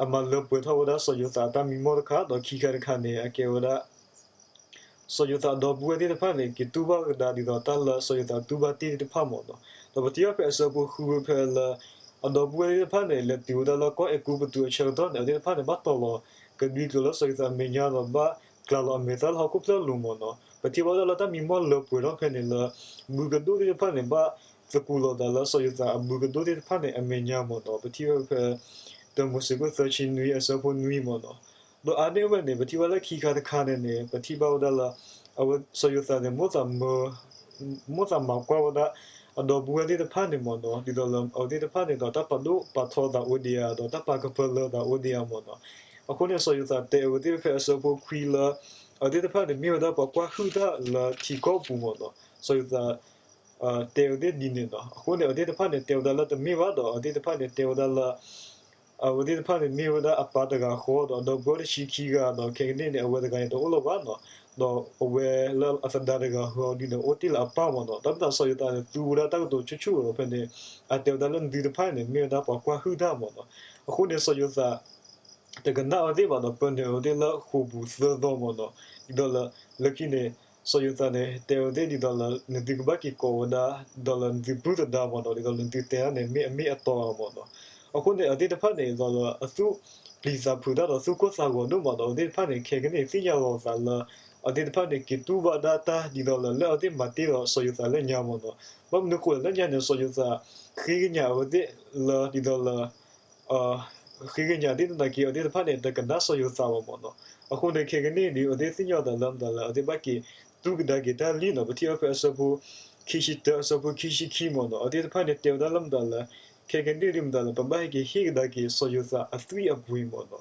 အမၤလၢပှဲၤထီၣ်ဝဲဒၣ်စီၤယိၤသးအတၢ်မံမီၢ်တခါ, ဒီးခံခါတခါန့ၣ် အကဲဝဲဒၣ် စီၤယိၤသးအဒီပုၢ်ဝဲၢ်သ့ၣ်တဖၣ်န့ၣ် က့ၤတူၢ်ဘၣ်ကဒါဒ်သိးတၢ်လၢစီၤယိၤသးတူၢ်ဘၣ်တ့ၢ်သ့ၣ်တဖၣ်မ့ၢ်နီၤ. ဒီးပထံၣ်ဘၣ်ဖဲအဆၢဖိဃုဖဲလၢ အဒီပုၢ်ဝဲၢ်သ့ၣ်တဖၣ်န့ၣ် လဲၤတုၤဝဲဒၣ်လၢကီၢ်အဲၤကူပတူးအဆၢကတီၢ်န့ၣ် အဝဲသ့ၣ်တဖၣ်န့ၣ် ဘၣ်တီၤလီၤကဒွံကျိၤလၢစီၤယိၤသးအမဲာ်ညါဒီး ဘၣ်ကျးလီၤအမဲာ်သၣ်လၢဟီၣ်ခိၣ်ဖျၢၣ်အလိၤမ့ၢ်နီၤ. ပထံၣ်ဘၣ်ဝဲဒၣ်လၢတၢ်မံမီၢ်လၢပှဲၤထီၣ်ဖဲန့ၣ်လၢ ဘုကဒိၣ်သ့ၣ်တဖၣ်န့ၣ် ဘၣ်သကူးလိာ်သးလၢစီၤယိၤသးအဘုကဒိၣ်သ့ၣ်တဖၣ်န့ၣ် အမဲာ်ညါမ့ၢ်နီၤ. ပထံၣ်ဘၣ်ဖဲ တၢမိၤၡ့ခိၣ်သၢဆံနွံအဆၢဖိနွံမ့ၢ်နီၤ. ဒီးအါန့ၢ်ဝဲန့ၣ် ပထံၣ်ဘၣ်လၢခံခါတခါန့ၣ်န့ၣ် ပထံၣ်ဘၣ်ဝဲဒၣ်လၢ အဝဲစီၤယိၤသးန့ၣ် မိၣ်သးမၤကွၢ်ဝဲဒၣ် အဒီပုၢ်ဝဲၢ်သ့ၣ်တဖၣ်န့ၣ်မ့ၢ်နီၤ ဒ်သိးလၢအဝဲသ့ၣ်တဖၣ်န့ၣ်ဒီး တၢ်ပာ်ဒိၣ်ပာ်ထီသးအိၣ်ဒံးဧါ ဒီးတၢ်ပာ်ကဖၢလၢသးအိၣ်ဒံးဧါမ့ၢ်နီၤ. အဃိန့ၣ် စီၤယိၤသးတဲအဝဲသ့ၣ်ဖဲအဆၢဖိခွံလၢ အဝဲသ့ၣ်တဖၣ်န့ၣ် မ့ၢ်ဝဲဒၣ်ပှၤကွၢ်ဟုၣ်တၢ်လၢထံကီၢ်ပူၤမ့ၢ်နီၤ. စီၤယိၤသး တဲဝဲသ့ၣ်ဒ်န့ၣ်နီၤ. အဃိန့ၣ် အဝဲသ့ၣ်တဖၣ်န့ၣ် တဲဝဲဒၣ်လၢတမ့ၢ်ဘၣ်ဒီး အဝဲသ့ၣ်တဖၣ်န့ၣ် တဲဝဲဒၣ်လၢ အဝဲသ့ၣ်တဖၣ်န့ၣ် မ့ၢ်ဝဲဒၣ်အပၢ်တဂၤဃီဒီး အဒီပုၢ်ဝဲၢ်တဆံခံဂၤဒီး ခဲကနံၣ်န့ၣ် အဝဲတဂၤန့ၣ်တအိၣ်လၢၤဘၣ်နီၤ. ဒီးအဝဲလၢအသဒါတဂၤဃီဒ်န့ၣ် အိၣ်တ့ၢ်လၢအပၢ်မ့ၢ်နီၤ. တၢ်မ့ၢ်သးစီၤယိၤသးန့ၣ် သူဝဲဒၣ်တၢ်ကတိၤဆူၣ်ဆူၣ်ဒီးဖဲန့ၣ် အတဲဝဲဒၣ်လၢနသုတဖၣ်န့ၣ် မ့ၢ်ဝဲဒၣ်ပှၤကွၢ်ဟုၣ်တၢ်မ့ၢ်နီၤ. အဃိန့ၣ် စီၤယိၤသး တကနၣ်အဝဲသ့ၣ်ဘၣ်ဒီး ပၢနုာ်အဝဲသ့ၣ်လၢဃိာ်ပူၤသၢသီမ့ၢ်နီၤ. ဒ်သိးလၢ လၢခံန့ၣ် စီၤယိၤသးန့ၣ် တဲဝဲသ့ၣ်ဒ်သိးလၢ နသုကဘၣ်က့ၤကိးဝဲဒၣ် ဒ်သိးလၢနသုပုၢ်သဒါမ့ၢ်နီၤ, ဒ်သိးလၢနသုတဲတၢ်န့ၣ် မ့ၢ်အမ့ၢ်အတီဧါမ့ၢ်နီၤ. အဃိန့ၣ် အဝဲသ့ၣ်တဖၣ်န့ၣ် ဒ်သိးလၢအသူၣ်ပျံၤသးဖုးတၢ်ဒီးသူၣ်ကိၢ်သးဂီၤဒိၣ်မးဒီး အဝဲသ့ၣ်တဖၣ်န့ၣ် ခဲကနံၣ်သ့ၣ်ညါလီၤသးလၢ အဝဲသ့ၣ်တဖၣ်န့ၣ် က့ၤတူၢ်ဘၣ်ဒၣ်တၢ်ဒ်သိးလၢ လၢအဝဲသ့ၣ်မၤတ့ၢ်ဒီးစီၤယိၤသးလၢညါမ့ၢ်နီၤ. ဘၣ်မနုၤဃိလဲၣ် လၢညါန့ၣ် စီၤယိၤသး ဃ့ကညးအဝဲသ့ၣ်လၢဒ်သိးလၢ ဃ့ကညးသ့ၣ်သနာ်က့ အဝဲသ့ၣ်တဖၣ်န့ၣ် တကနၣ်စီၤယိၤသးဘၣ်မ့ၢ်နီၤ. အဃိန့ၣ် ခဲကနံၣ်အံၤဒီး အဝဲသ့ၣ်သ့ၣ်ညါသးလၢမတၤလဲၣ် အဝဲသ့ၣ်ဘၣ်က့ၤတူၢ်ကဒါက့ၤတၢ်လံနီၤ. ပထံၣ်ဘၣ်ဖဲအဆၢဖိ ခံဆံတၢ အဆၢဖိခံဆံခံမ့ၢ်နီၤ. အဝဲသ့ၣ်တဖၣ်န့ၣ် တဲဝဲဒၣ်လၢမတၤလဲၣ် ခဲကနံၣ်အံၤမတၤလဲၣ် ပဘၣ်ဟဲက့ၤဟ့ၣ်ကဒါက့ၤစီၤယိၤသးအသွံၣ်အပှ့ၤမ့ၢ်နီၤ.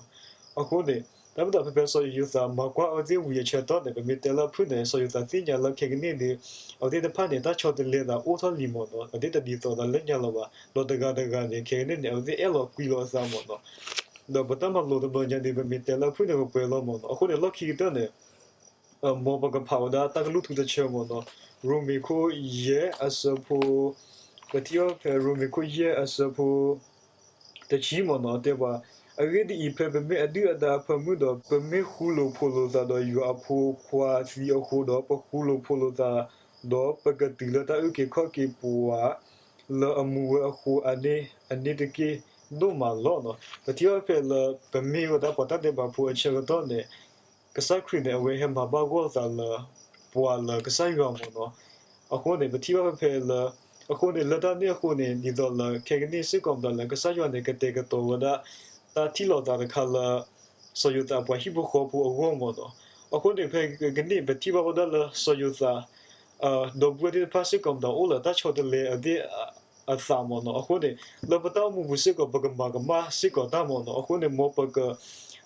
အဃိန့ၣ် တၢ်မ့ၢ်တၢ်ဖဲဖဲစီၤယိၤသး မၤကွၢ်အဝဲသ့ၣ်ဝံၤအဆၢကတီၢ်န့ၣ် ပမ့ၢ်တဲလၢအဖုၣ်န့ၣ် စီၤယိၤသးသ့ၣ်ညါလၢခဲကနံၣ်အံၤဒီး အဝဲသ့ၣ်တဖၣ်န့ၣ် တၢ်ဆီတလဲသးအိၣ်ထီၣ်လံမ့ၢ်နီၤ. အဝဲသ့ၣ်တဒ်သိးသးလၢညါလၢၤဘၣ်. ဒီးတဂၤတဂၤန့ၣ် ခဲကနံၣ်န့ၣ် အဝဲသ့ၣ်အဲၣ်လီၤကွံလီၤအသးမ့ၢ်နီၤ. ဒီးပတၢ်မၤလိတဘျီညါဒီး ပမ့ၢ်တဲလၢအဖုၣ်န့ၣ် ပပှဲၤလီၤမ့ၢ်နီၤ. အဃိန့ၣ် လီၢ်ခံကတၢၢ်န့ၣ် မ်ပကဖးဝဲဒၣ်တၢ်ကလုၢ်ထူတဆၢမ့ၢ်နီၤ. ရိမ့ၤခိၣ်ယဲၢ်အဆၢဖိ ပထံၣ်အီၤဖဲရိမ့ၤခိၣ်ယဲၢ်အဆၢဖိ တဆံမ့ၢ်နီၤ တဲပှၤ, အဂ့ၢ်ဒ်အံၤ ဖဲပမ့ၢ်အဒုၣ်အဒါအဖၢမုၢ်ဒီး ပမ့ၢ်ဃူလိာ်ဖိးလိာ်သးဒီးယွၤအဖိခွါသံအဃိဒီး ပဃူလိာ်ဖိးလိာ်သး ဒီးပကတုၤလၢတၢ်အုၣ်က့ၤခီၣ်က့ၤပှၤလၢအမူဝဲအဃိ အန့ၣ်တက့ၢ်ဒိၣ်မးလီၤ. ပထံၣ်ဘၣ်ဖဲလၢ ပမ့ၢ်ဝဲဒၣ်ပှၤတၢ်ဒဲးဘးဖိအဆၢကတီၢ်န့ၣ် ကစၢ်ခရံာ်န့ၣ် အဝဲဟဲမၤဘၣ်ဂီၢ်သးလၢ ပှၤလၢကစၢ်ယွၤမ့ၢ်နီၤ. အဃိန့ၣ် ပထံၣ်ဘၣ်ဖဲဖဲလၢ အဃိန့ၣ် လၢတၢ်န့ၣ်အဃိန့ၣ် ဒ်သိးလၢခဲကနံၣ်စ့ၢ်ကီးမတၤလဲၣ် ကစၢ်ယွၤန့ၣ် ကတဲာ်ကတီၤဝဲဒၣ် တၢ်ထံၣ်လိာ်သးတခါလၢ စီၤယိၤသးအပှၤဟံၣ်ဖိဃီဖိအဂီၢ်မ့ၢ်နီၤ. အဃိန့ၣ် ဖဲကနံၣ်ပထံၣ်ဘၣ်ဝဲဒၣ်လၢစီၤယိၤသး ဒီပုၢ်ဝဲၢ်သ့ၣ်တဖၣ်စ့ၢ်ကီးမတၤအိၣ်လၢတၢ်ဆီတလဲအသးမ့ၢ်နီၤ. အဃိန့ၣ် လၢပတၢ်အိၣ်မူပူၤစ့ၢ်ကီး ပကမၤကမၣ်စ့ၢ်ကီးတၢ်မ့ၢ်နီၤ. အဃိန့ၣ် မ်ပက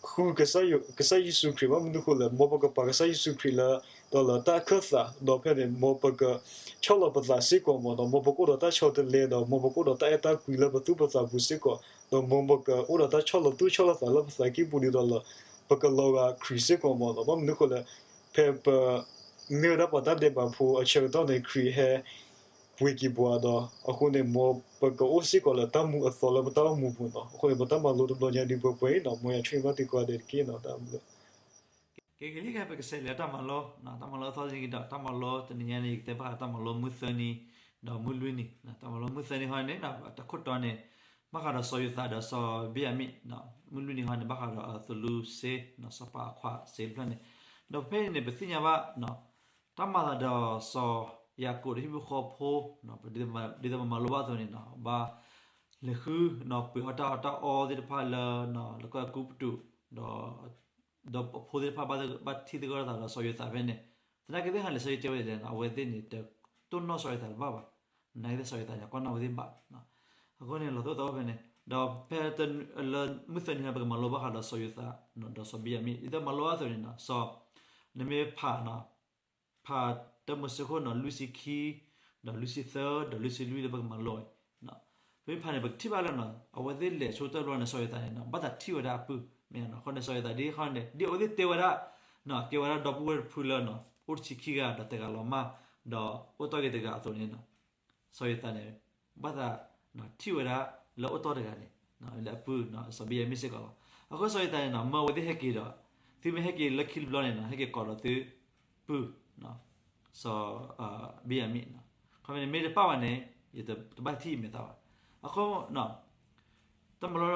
ဃုကစၢ်ယ့ၣ်ၡူးခရံာ် ဘၣ်မနုၤဃိလဲၣ် မ်ပကပာ်ကစၢ်ယ့ၣ်ၡူးခရံာ်လၢ ဒီးလၢတၢ်အခၢၣ်သး ဒီးဖဲန့ၣ် မ်ပကဆီၣ်လီၤပသးစ့ၢ်ကီးမ့ၢ်နီၤ. မ်ပကအိၣ်ဒီးတၢ်ဆီတလဲဒီး မ်ပကအိၣ်ဒီးတၢ်အဲၣ်တၢ်ကွံလၢပသူၣ်ပသးပူၤစ့ၢ်ကီး ဒီးမ်ပကအိၣ်ဒီးတၢ်ဆီၣ်လီၤသူၣ်ဆီၣ်လီၤသးလၢပသးကံၢ်ပူၤဒ်သိးလၢ ပကလီၤဂာ်ခရံာ်စ့ၢ်ကီးမ့ၢ်နီၤ. ဘၣ်မနုၤဃိလဲၣ် ဖဲပ မ့ၢ်ဝဲဒၣ်ပှၤတၢ်ဒဲးဘးဖိအဆၢကတီၢ်န့ၣ် ခရံာ်ဟဲပှ့ၤက့ၤပှၤဒီး အဃိန့ၣ် မ်ပကအိၣ်စ့ၢ်ကီးလၢတၢ်မူအသီလၢပတၢ်အိၣ်မူပူၤနီၤ. အဃိန့ၣ် ပတၢ်မၤလိတဘျီညါဒ်ပှဲၤပှဲၤအံၤနီၤ မ်ယွၤဆိၣ်ဂ့ၤဘၣ်သုကိးဂၤဒဲးတက့ၢ်နီၤ. တၢ်ဘျုး ကဲ ကလံၤခဲ ပကစးလဲၤတၢ်မၤလိ, တၢ်မၤလိအသီတနံၤဒီး တၢ်မၤလိတနံၤညါန့ၣ် ယကတဲဘၣ်ဃးတၢ်မၤလိမုၢ်သၢနံၤ ဒီးမုၢ်လွံၢ်နံၤ, တၢ်မၤလိမုၢ်သၢနံၤဟီန့ၣ် တၢ်ခိၣ်တီန့ၣ် ဘၣ်ဃးဒီးစီၤယိၤသးဒီးစီၤဘ့ၣ်ယၤမံၣ်, မုၢ်လွံၢ်နံၤဟီန့ၣ် ဘၣ်ဃးဒီးအသလူစ့ စီၤပၤအခွါစ့တဖျၢၣ်န့ၣ်, ဒီးဖဲအံၤန့ၣ် ပသ့ၣ်ညါဘၣ် တၢ်မၤသးဒီးစီၤယၤကိာ်ဒီးဟံၣ်ဖိဃီဖိ ဒ်သိးပမၤလိဘၣ်အသိးန့ၣ် ဘၣ်လဲၤဃု ပှ့ၤအီၣ်တၢ်အီၣ်တၢ်အီသ့ၣ်တဖၣ်လၢ လၢကီၢ်အဲၤကူပတူး ဒီး ဒီးအဖိသ့ၣ်တဖၣ်ဘၣ်ထံၣ်သဂၢၢ်တၢ်သးဒီးစီၤယိၤသးဖဲန့ၣ်, သနာ်က့သ့ၣ်တဖၣ်န့ၣ် စီၤယိၤသးတဲဝဲဒ်လဲၣ်န့ၣ် အဝဲသ့ၣ်န့ၣ် တတိၢ်နီၣ်စီၤယိၤသးတဘၣ်ဘၣ်, သနာ်က့သ့ၣ်စီၤယိၤသးန့ၣ် ကွၢ်နီၣ်ဝဲသ့ၣ်ဘၣ်. အဃိန့ၣ် လီၤတိၢ်သီဖဲန့ၣ် ဒီးဖဲလၢမုၢ်သၢနံၤန့ၣ် ပကမၤလိဘၣ်ဃးဒီးစီၤယိၤသး ဒီးစီၤဘံယၤမံၣ် ဒ်သိးမၤလိအသိးန့ၣ် စီၤ နမ့ၢ်ဖး ဖးတၢမိၤၡ့ခိၣ်နီၤ လွံၢ်ဆံခံ ဒီးလွံၢ်ဆံသၢ ဒီးလွံၢ်ဆံလွံၢ်လၢပကမၤလိအံၤ, ပမ့ၢ်ဖးန့ၣ် ပကထံၣ်ဘၣ်လၢနီၤ အဝဲသ့ၣ်လဲၤဆိကတၢၢ်ဘျီန့ၣ် စီၤယိၤသးန့ၣ် ဘၣ်သးထံၣ်ဝဲဒၣ်အပုၢ် မ့ၢ်နီၤ. အဃိန့ၣ် စီၤယိၤသးဒ်အဃိန့ၣ် ဒ်အဝဲသ့ၣ်တဲဝဲဒၣ် ကဲဝဲဒၣ်ဒီပုၢ်ဝဲၢ်တဖုလၢ အိၣ်တဆံခံဂၤဒီးတဂၤလီၤမၢ် ဒီးအိၣ်တီၢ်က့ၤတဂၤအသိးန့ၣ် စီၤယိၤသးန့ၣ် ဘၣ်သးထံၣ်ဝဲဒၣ်လၢအိၣ်တီၢ်တဂၤန့ၣ် လၢအပုၢ် စီၤဘံယၤမံၣ်စ့ၢ်ကီးလီၤ. အဃိစီၤယိၤသးန့ၣ်နီၤ မၢအဝဲသ့ၣ်ဟဲက့ၤဒီး သုမ့ၢ်ဟဲက့ၤလၢခံတဘျီန့ၣ်နီၤ ဟဲက့ၤကိးဒီးသုပုၢ် စီၤ ဘံယၤမံၣ်နီၤ. ခီမ့ၢ်န့ၣ် မ့ၢ်တပၣ်ဘၣ်န့ၣ် ယတဘၣ်ထံၣ်ယမဲာ်သးဘၣ်. အဃိ တၢ်မၤလိ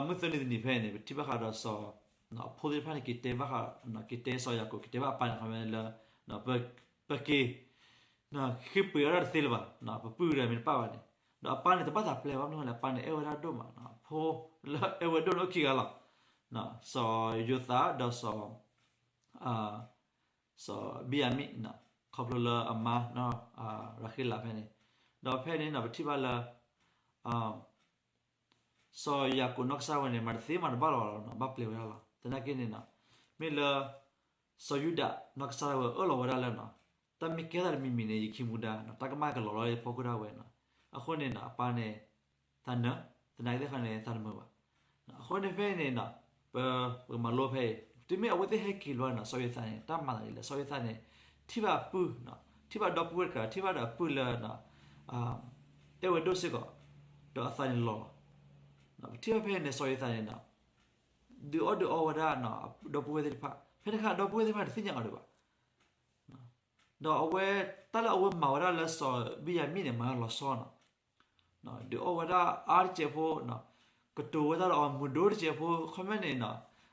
မုၢ်သၢနံၤတနံၤဖဲအံၤန့ၣ် ပထံၣ်ဘၣ်ဃးဒီးစီၤ အဖိသ့ၣ်တဖၣ်န့ၣ် က့ၤတဲဘၣ်ဃး က့ၤတဲစီၤယၤကိာ် က့ၤတဲဘၣ်အပၢ်န့ၣ် ခီမ့ၢ်လၢ ပက့ၤ ဃ့ပှ့ၤအီၣ်တၢ်တသ့လၢၤဘၣ်, ပပုၢ်တဂၤမ့ၢ်တပၣ်ဘၣ်န့ၣ်, ဒီးအပၢ်န့ၣ် တဘၣ်သးပျဲဘၣ်မနုၤလဲၣ် အပၢ်န့ၣ် အဲၣ်ဝဲဒၣ်ဒိၣ်မး, အဖိလၢအဲၣ်ဝဲဒိၣ်န့ၣ်အိၣ်ခံဂၤလီၤ, စီၤယိၤသးဒီးစီၤ စီၤဘံယၤမံၣ်, ခီဖျိလၢအမါ ရၤဃ့လးဖဲန့ၣ်, ဒီးဖဲန့ၣ်နီၤ ပထံၣ်ဘၣ်လၢ စီၤယၤကိာ်နီၢ်ကစၢ်ဒၣ်ဝဲန့ၣ် မၤတသ့မၤတဘၣ်လၢၤဘၣ်လီၤ, ဘၣ်ပျဲဝဲဒၣ်လီၤ. သနာ်က့န့ၣ်နီၤ မ့ၢ်လၢ စီၤယူဒၤနီၢ်ကစၢ်ဒၣ်ဝဲအၢၣ်လီၤဝဲဒၣ်လၢနီၤ တၢ်မ့ၢ်ကဲထီၣ်တမံၤမံၤန့ၣ် ယခံမူဒါ တၢ်ကမၣ်ကလီၤလီၤလၢယဖီခိၣ်ဒၣ်ဝဲနီၤ. အဃိန့ၣ်နီၤ အပၢ်န့ၣ် သးနၢၤ, သနာ်က့သ့ၣ်တဖၣ်န့ၣ် သးတမုာ်ဘၣ်. အဃိန့ၣ်ဖဲအံၤန့ၣ်နီၤ ပ ပကမၤလိဖဲအံၤ တုၤမ့ၢ်အဝဲသ့ၣ်ဟဲက့ၤဘျီနီၤ စီၤယိၤသးန့ၣ် တၢ်မၤသးဒ်လဲၣ်, စီၤယိၤသးန့ၣ် ထံၣ်ဘၣ်အပုၢ်, ထံၣ်ဘၣ်ဒီပုၢ်ဝဲၢ်တဂၤ ထံၣ်ဘၣ်ဒီးအပုၢ်လၢ အဲၣ်ဝဲဒိၣ်စ့ၢ်ကီး, ဒီးအသးန့ၣ်လီၤလီၤ. ပထံၣ်ဘၣ်ဖဲအံၤန့ၣ် စီၤယိၤသးန့ၣ် ဒုးအီၣ်ဒုးအီဝဲဒၣ် ဒီပုၢ်ဝဲၢ်သ့ၣ်တဖၣ်, ဖဲန့ၣ်အခါဒီပုၢ်ဝဲၢ်သ့ၣ်တဖၣ်န့ၣ် တသ့ၣ်ညါအီၤဒံးဘၣ်. ဒီးအဝဲ တၢ်လၢအဝဲမၤဝဲဒၣ်လၢစီၤဘံၣ်ယၤမံၣ်န့ၣ် မၤလီၤဆီနီၤ, ဒုးအီၣ်ဝဲဒၣ်အါတစဲးဖိ, ကတိၤဝဲဒၣ်ဒီးအီၤမုာ်ဒိၣ်တစဲးဖိ, ခီမ့ၢ်န့ၣ်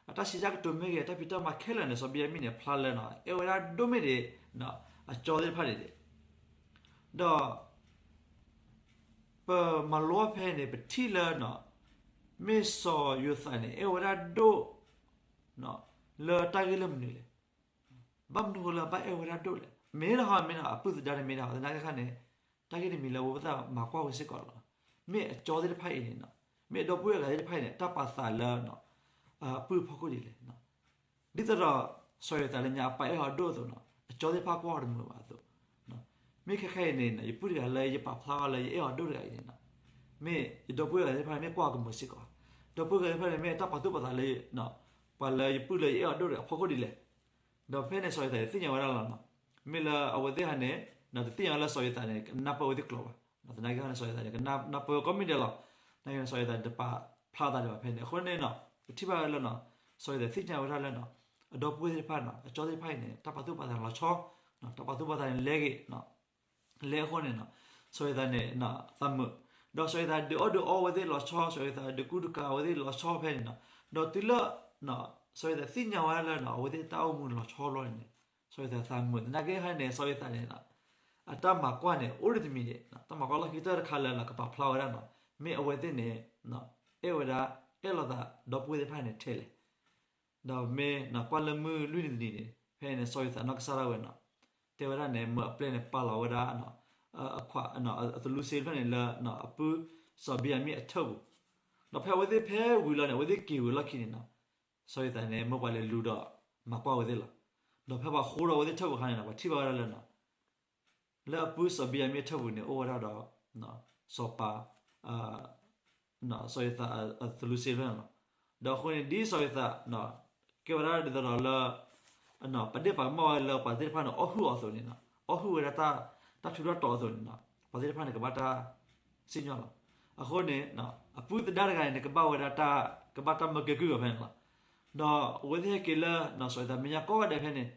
အတၢ်စံးတၢ်ကတိၤမ့ၢ်ဂ့ၤ တၢ်ဖံးတၢ်မၤခဲလၢာ်န့ၣ် စီၤဘံၣ်ယၤမံၣ်န့ၣ် ဖျါလၢ အဲၣ်ဝဲဒၣ်ဒိၣ်မ့ၢ်ဒံး အကၠီသ့ၣ်တဖၣ်န့ၣ်ဒံး, ဒီး ပမၤလိဖဲန့ၣ် ပထံၣ်လၢ မ့ၢ်စီၤယိၤသးန့ၣ် အဲၣ်ဝဲဒၣ်ဒိၣ် လၢတၢ်ဂ့ၢ်လၢမနုၤလဲၣ်. ဘၣ်မနုၤဃိလၢအဘၣ်အဲၣ်ဝဲဒၣ်ဒိၣ်လဲၣ်. မ့ၢ်တခီမ့ၢ် အပုၢ်သဒါတမ့ၢ်ဒၣ် သနာ်က့ခါန့ၣ် တၢ်ဂ့ၢ်တမံၤလၢအဝဲသ့ၣ်မၤကွၢ်ဝဲစ့ၢ်ကီးလီၤ. မ့ၢ်အကၠီသ့ၣ်တဖၣ်အံၤန့ၣ် မ့ၢ်အဒီပုၢ်ဝဲၢ်အဂၤသ့ၣ်တဖၣ်အံၤန့ၣ် တၢ်ပာ်သးလၢ အပုၢ်ဖီခိၣ်ဒ်လဲၣ်. ဒ်သိးဒီး စီၤယိၤသးလၢညါအပၢ်အဲၣ်အီၤဒိၣ်အသိးနီၤ အကၠီသ့ၣ်တဖၣ်ကွၢ်အီၤတမုာ်ဘၣ်အသိး, မ့ၢ်ခဲခဲအံၤန့ၣ် ယပုၢ်တဂၤလၢယပာ်ဖျါအီၤလၢယအဲၣ်အီၤဒိၣ်တဂၤအံၤန့ၣ်နီၤ မ့ၢ်ယဒီပုၢ်ဝဲၢ်သ့ၣ်တဖၣ်န့ၣ် မ့ၢ်ကွၢ်အီၤကမုာ်စ့ၢ်ကီး, ဒီပုၢ်ဝဲၢ်သ့ၣ်တဖၣ်န့ၣ် မ့ၢ်အတၢ်ပာ်သူၣ်ပာ်သးလၢ ပှၤလၢယပုၢ်လၢယအဲၣ်အီၤဒိၣ်တဂၤအဖီခိၣ်ဒ်လဲၣ်. ဒီးဖဲန့ၣ် စီၤယိၤသးသ့ၣ်ညါဝဲဒၣ်လီၤနီၤ. မ့ၢ်လၢအဝဲသ့ၣ်ဟဲန့ၣ် တသ့ၣ်ညါဝဲလၢစီၤယိၤသးန့ၣ် ကနၢ်ပၢၢ်ဝဲသ့ၣ်ကျိာ်ဘၣ်. သနာ်က့န့ၣ် စီၤယိၤသးန့ၣ် ကနၢ်ပၢၢ်ဝဲကိးမံၤဒဲးလီၤ. သနာ်က့န့ၣ် စီၤယိၤသးန့ၣ် တပာ်ဖျါသးဒံးဘၣ်ဖဲန့ၣ်. အဃိန့ၣ်နီၤ ပထံၣ်ဘၣ်ဝဲလၢ စီၤယိၤသးသ့ၣ်ညါဝဲဒၣ်လၢ အဒီပုၢ်ဝဲၢ်သ့ၣ်တဖၣ်နီၤ အကၠီသ့ၣ်တဖၣ်အံၤန့ၣ် တၢ်ပာ်သူၣ်ပာ်သးလီၤဆီ, တၢ်ပာ်သူၣ်ပာ်သးန့ၣ်လဲၤဂ့ၤ လဲၤအဃိန့ၣ်နီၤ စီၤယိၤသးန့ၣ် သးမုာ်, ဒီးစီၤယိၤသးဒုးအီၣ်ဒုးအီဝဲသ့ၣ်လီၤဆီ, စီၤယိၤသးဒုးကူတကးဝဲသ့ၣ်လီၤဆီဖဲန့ၣ်နီၤ. ဒီးတုၤလၢ စီၤယိၤသးသ့ၣ်ညါဝဲဒၣ်လၢ အဝဲသ့ၣ်တၢ်အိၣ်မူန့ၣ်လီၤဆီဘျီန့ၣ် စီၤယိၤသးသးမုာ်. သနာ်က့ဟဲန့ၣ် စီၤယိၤသးန့ၣ် အတၢ်မၤကွၢ်န့ၣ် အိၣ်ဒံးတမံၤန့ၣ် တၢ်မၤကွၢ်လီၢ်ခံကတၢၢ်တခါလၢ ကပာ်ဖျါဝဲဒၣ်နီၤ မ့ၢ်အဝဲသ့ၣ်န့ၣ် အဲၣ်ဝဲဒၣ် အဲၣ်လိာ်သးဒီပုၢ်ဝဲၢ်သ့ၣ်တဖၣ်န့ၣ်ထဲလဲၣ်. ဒီးမ့ၢ်ကွၢ်လၢမုၢ်လွံၢ်နံၤတနံၤန့ၣ် ဖဲန့ၣ် စီၤယိၤသးနီၢ်ကစၢ်ဒၣ်ဝဲနီၤ တဲဝဲဒၣ်န့ၣ် မၢအပျဲၢ်န့ၣ် ပာ်လီၤဝဲဒၣ် အသလူစ့ဖျၢၣ်န့ၣ်လၢ အပုၢ်စီၤဘံၣ်ယၤမံၣ်အထၢၣ်ပူၤ, ဒီးဖဲအဝဲသ့ၣ်ဖဲဝံၤလီၤန့ၣ် အဝဲသ့ၣ်က့ၤဝံၤလီၢ်ခံန့ၣ်နီၤ စီၤယိၤသးန့ၣ် မၢပှၤလဲၤလူၤဒီး မၤကွၢ်ဝဲသ့ၣ်လီၤ. ဒီးဖဲပှၤဃိထီၣ်ဝဲသ့ၣ်ထၢၣ်ပူၤအခါန့ၣ်နီၤ ပှၤထံၣ်ဘၣ်ဝဲဒၣ်လၢနီၤ လၢအပုၢ်စီၤဘံၣ်ယၤမံၣ်အထၢၣ်ပူၤန့ၣ် အိၣ်ဝဲဒၣ်ဒီး စီၤပၤ စီၤယိၤသးအသလူစ့ဖျၢၣ်န့ၣ်လီၤ. ဒီးအဃိန့ၣ် ဒ်စီၤယိၤသး ကဲဝဲဒၣ်ဒ်သိးဒီးလၢ ပဒ့ၣ်ပာ်ကမၣ်ဝဲလၢပှၤသ့ၣ်တဖၣ်န့ၣ် အီၣ်ဟုၣ်အီၤအသိးန့ၣ်နီၤ အီၣ်ဟုၣ်ဝဲဒၣ်တၢ် တၢ်ထူးတၢ်တီၤအသိးန့ၣ်နီၤ ပှၤသ့ၣ်တဖၣ်န့ၣ် ကဘၣ်တၢ်စံၣ်ညီၣ်လီၤ. အဃိန့ၣ် အပုၢ်သဒါတဂၤန့ၣ် ကဘၣ်ဝဲဒၣ်တၢ် ကဘၣ်တၢ်မၢကဲကုၢ်အီၤဖဲန့ၣ်လီၤ. ဒီးအဝဲသ့ၣ်ဟဲက့ၤလၢ စီၤယိၤသးမဲာ်ညါကိးဂၤဒဲးဖဲန့ၣ်